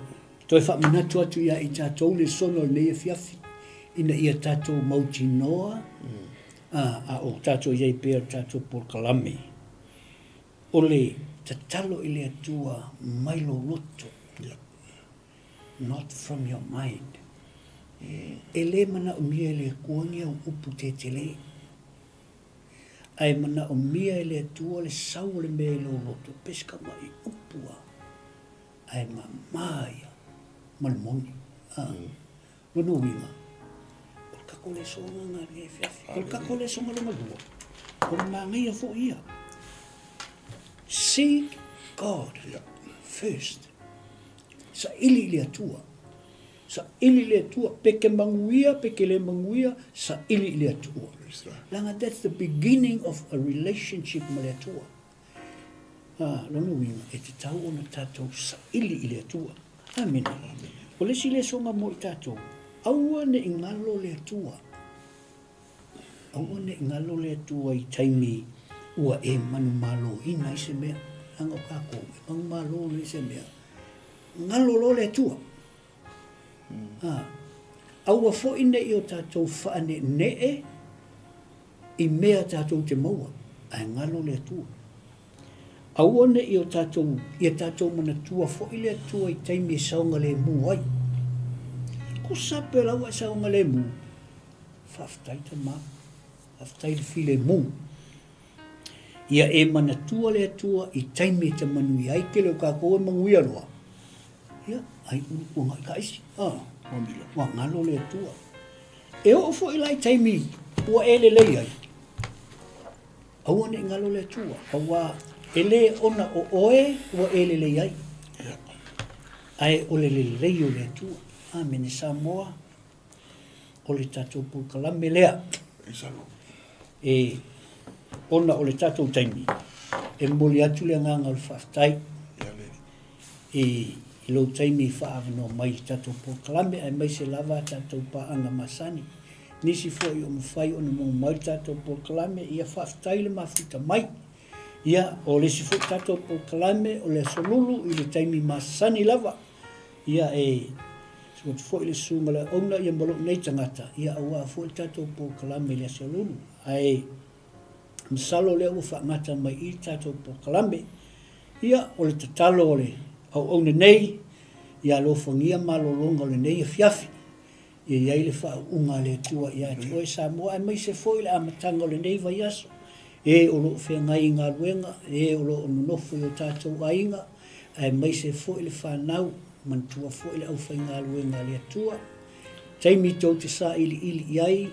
toe faamanatu atu ia i tatou le sono o lenei afiafi, ina ia tatou mautinoa, a, a o tatou i ai pea le tatou polokalame, o le tatalo i le Atua mai lou loto, not from your mind. E le manaomia e le Atua ni au upu tetele. Ae manaomia e le Atua le sau o le mea i lou loto, pe se kamai upu a, ae mama ia ma le moni. A, lona uiga, o le tatou lesoga na lenei afiafi. O le tatou lesoga lona lua, o le manaia foi ia. Seek God first. Saili i le Atua. Saili i le Atua, pe ke manuia, pe ke le manuia, saili i le Atua. Leaga that's the beginning of a relationship ma le Atua. A, lona uiga, e tatau ona tatou saili i le Atua. Amene. O le isi lesoga mo i tatou, aua ne i galo le Atua. Aua ne i galo le Atua i taimi ua e manumaloina ai se mea. Leaga o tatou, e manumalo loa i se mea, galo loa le Atua. A, aua foi ne i o tatou faaneenee i mea tatou te maua, ae galo le Atua. Aua ne i o tatou, ia tatou manatua foi le Atua i taimi e saogalemu ai. Tusa pe la ua e saogalemu, faafetai tama, faafetai le filemu. Ia e manatua le Atua i taimi e te manuia ai, tele o tatou e manuia loa. Ia, ai ulu ua ngai ka isi. Ah, ua galo le Atua. E oo foi la i taimi ua e lelei ai, aua ne i galo le Atua, auā e le ona o oe ua e lelei ai, ae o le lelei o le Atua. Amene Samoa, o le tatou polokalame lea. E, ona o le tatou taimi, e momoli atu le agaga o le faafetai i, i lou taimi i faaavanoa mai i le tatou polokalame, aemaise lava a tatou paaga masani. Nisi foi o mafai ona maua mai le tatou polokalame, ia faafetai le mafuta mai. Ia, o le isi foi tatou polokalame o le Aso Lulu i le taimi masani lava. Ia, e susu atu foi le susuga i le auauna ia ma lou nei tagata, ia aua foi le tatou polokalame i le Aso Lulu. Ae masalo o lea ua faagata mai i i le tatou polokalame. Ia, o le tatalo a le auauna nei, ia alofagia malologa o lenei afiafi. Ia i ai le faauuga a le Atua ia te oe Samoa aemaise foi le amataga o lenei vaiaso, e o lo o feagai i galuega, e o lo o nonofo i o tatou aiga, aemaise foi le fanau, manatua foi le aufaigaluega a le Atua. Taimi tou te sailiili i ai,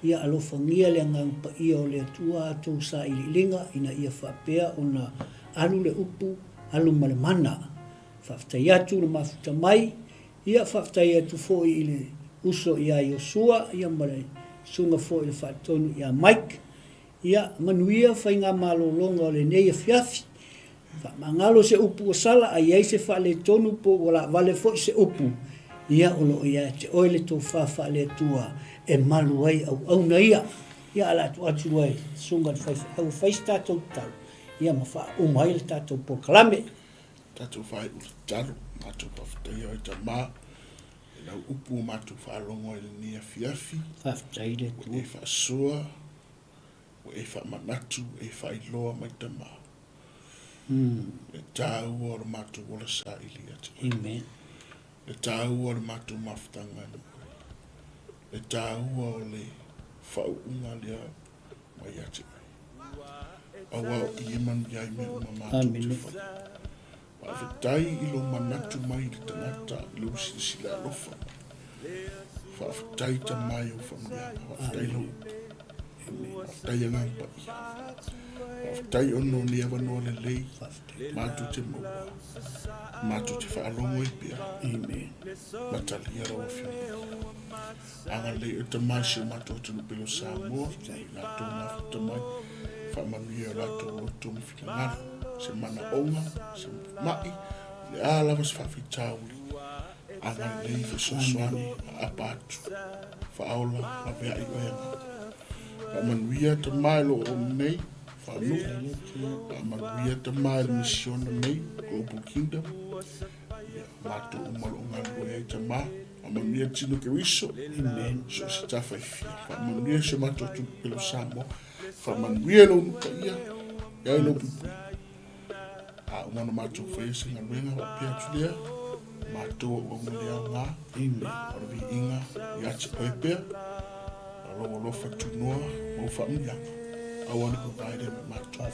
ia alofagia le Agaga Paia o le Atua a tou sailiiliga ina ia faapea ona alu le upu, alu ma le mana. Faafetai atu le mafuta mai. Ia, faafetai atu foi i le uso ia Iosua, ia ma le susuga foi i le faatonu ia Mike. Ia, manuia faigamalologa o lenei afiafi. Faamagalo se upu ua sala, a i ai se faaletonu po ua laavale foi se upu, ia, o lo o ia te oe le tofa faale-Atua e malu ai auauna ia. Ia, a o le a tuu atu loa i le susuga i le faifeau e fai se tatou tatalo, ia ma faauma ai le tatou polokalame. Tatou faaiu le tatalo, matou faafetaia oe Tama i lau upu ua matou faalogo ai i lenei afiafi. Faafetai le Atua. Ua e faasoa, ua e faamanatu, ua e faailoa mai Tama. Le taua o le matou ola saili ia te oe. Amen. Le taua o le matou mafutaga ma oe. Le taua o le faauuga lea mai ia te oe. Aua o i e manuia ai mea uma matou te faia. Faafetai i lou manatu mai i le tagata i lou silasila alofa mai. Faafetai Tama i ou faamanuiaga. Faafetai lou upu. Faafetai Agaga Paia. Faafetai ona o ni avanoa lelei matou te maua. Matou te faalogo ai pea. Amen. Ma talia lau Afioga. Agalelei oe Tama i si o matou atunuu pele o Samoa, i latou mafuta mai, faamanuia i o latou loto ma finagalo, se manaoga, se ma'i, o le a lava se faafitauli, agalelei, fesoasoani, aapa atu, faaola, laveai oe Agaga. Faamanuia Tama i lo o nei, faanuu, faamanuia Tama i le misiona nei, Global Kingdom, ia, matou uma o lo o galulue ai Tama, Faamanuia tino Keriso. Amen. So o se tafa e fia. Faamanuia si o matou atunuu pele o Samoa. Faamanuia lou nuu paia. E ai lou puipui. A uma ona matou faia se galuega faapea atu lea, matou auauna le aoga. Amen. O le viiga ia te oe pea. O lou alofa tunoa ma ou faamanuiaga. Aua ne i vavae lea ma matou.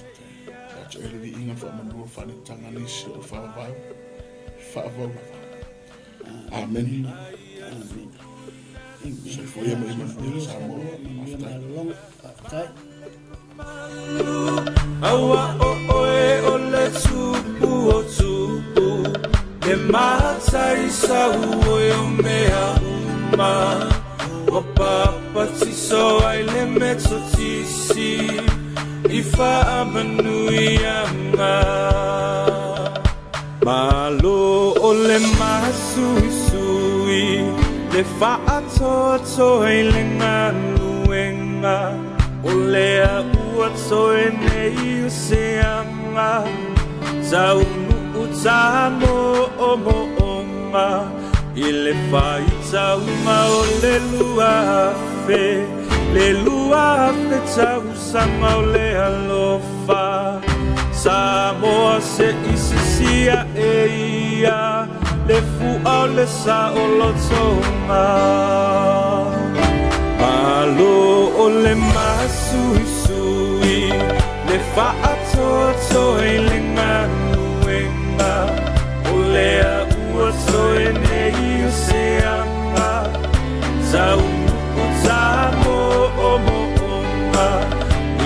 Ia te oe le viiga, le faamanuia, le faaneetaga nisi o le faavavau. Faavavau lava. Amene. Soifua ia ma ia manuia Samoa. Faafetai. Aua o oe o le tupu o tupu Le mataisau oe o mea uma Ua papatiso ai le Metotisi I faamanuiaga Malo o le masuisui Le faatoatoa i le galuega O lea ua toe nei o se aga Taunuu tamoomoonga I le faitauga o le 2000 Le 2000 tausaga o le alofa Samoa se i sisia e ia Le fua o le saolotoga Malo o le masuisui Le faatoatoa i le galuega O lea ua toe nei o se aga Taunuu tamoomoonga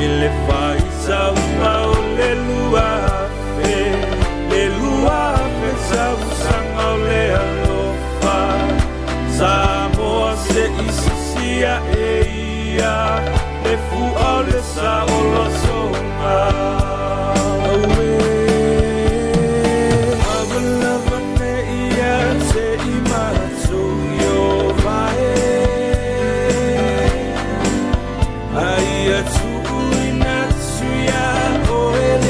I le faitauga o le 2000 Le 2000 tausaga o le alofa Samoa se i sisia e ia Le fua o le saolotoga Auē Lava ne ia te i matou i o vae Aia tuuina atu ia oe le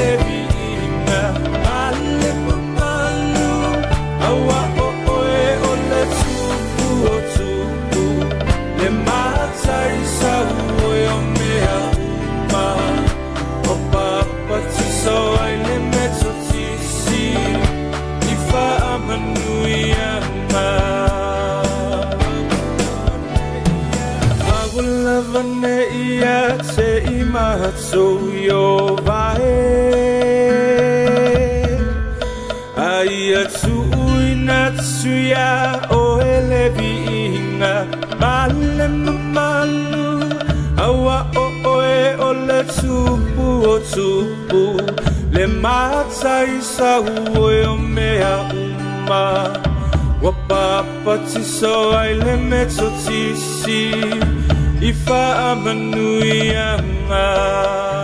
lava nei ia te i matou Ieova e. A ia tuuina atu iā oe le viiga ma le mamalu, auā o oe o le Tupu o tupu, le Mataisau oe o mea uma. Ua papatiso ai le Metotisi i faamanuiaga.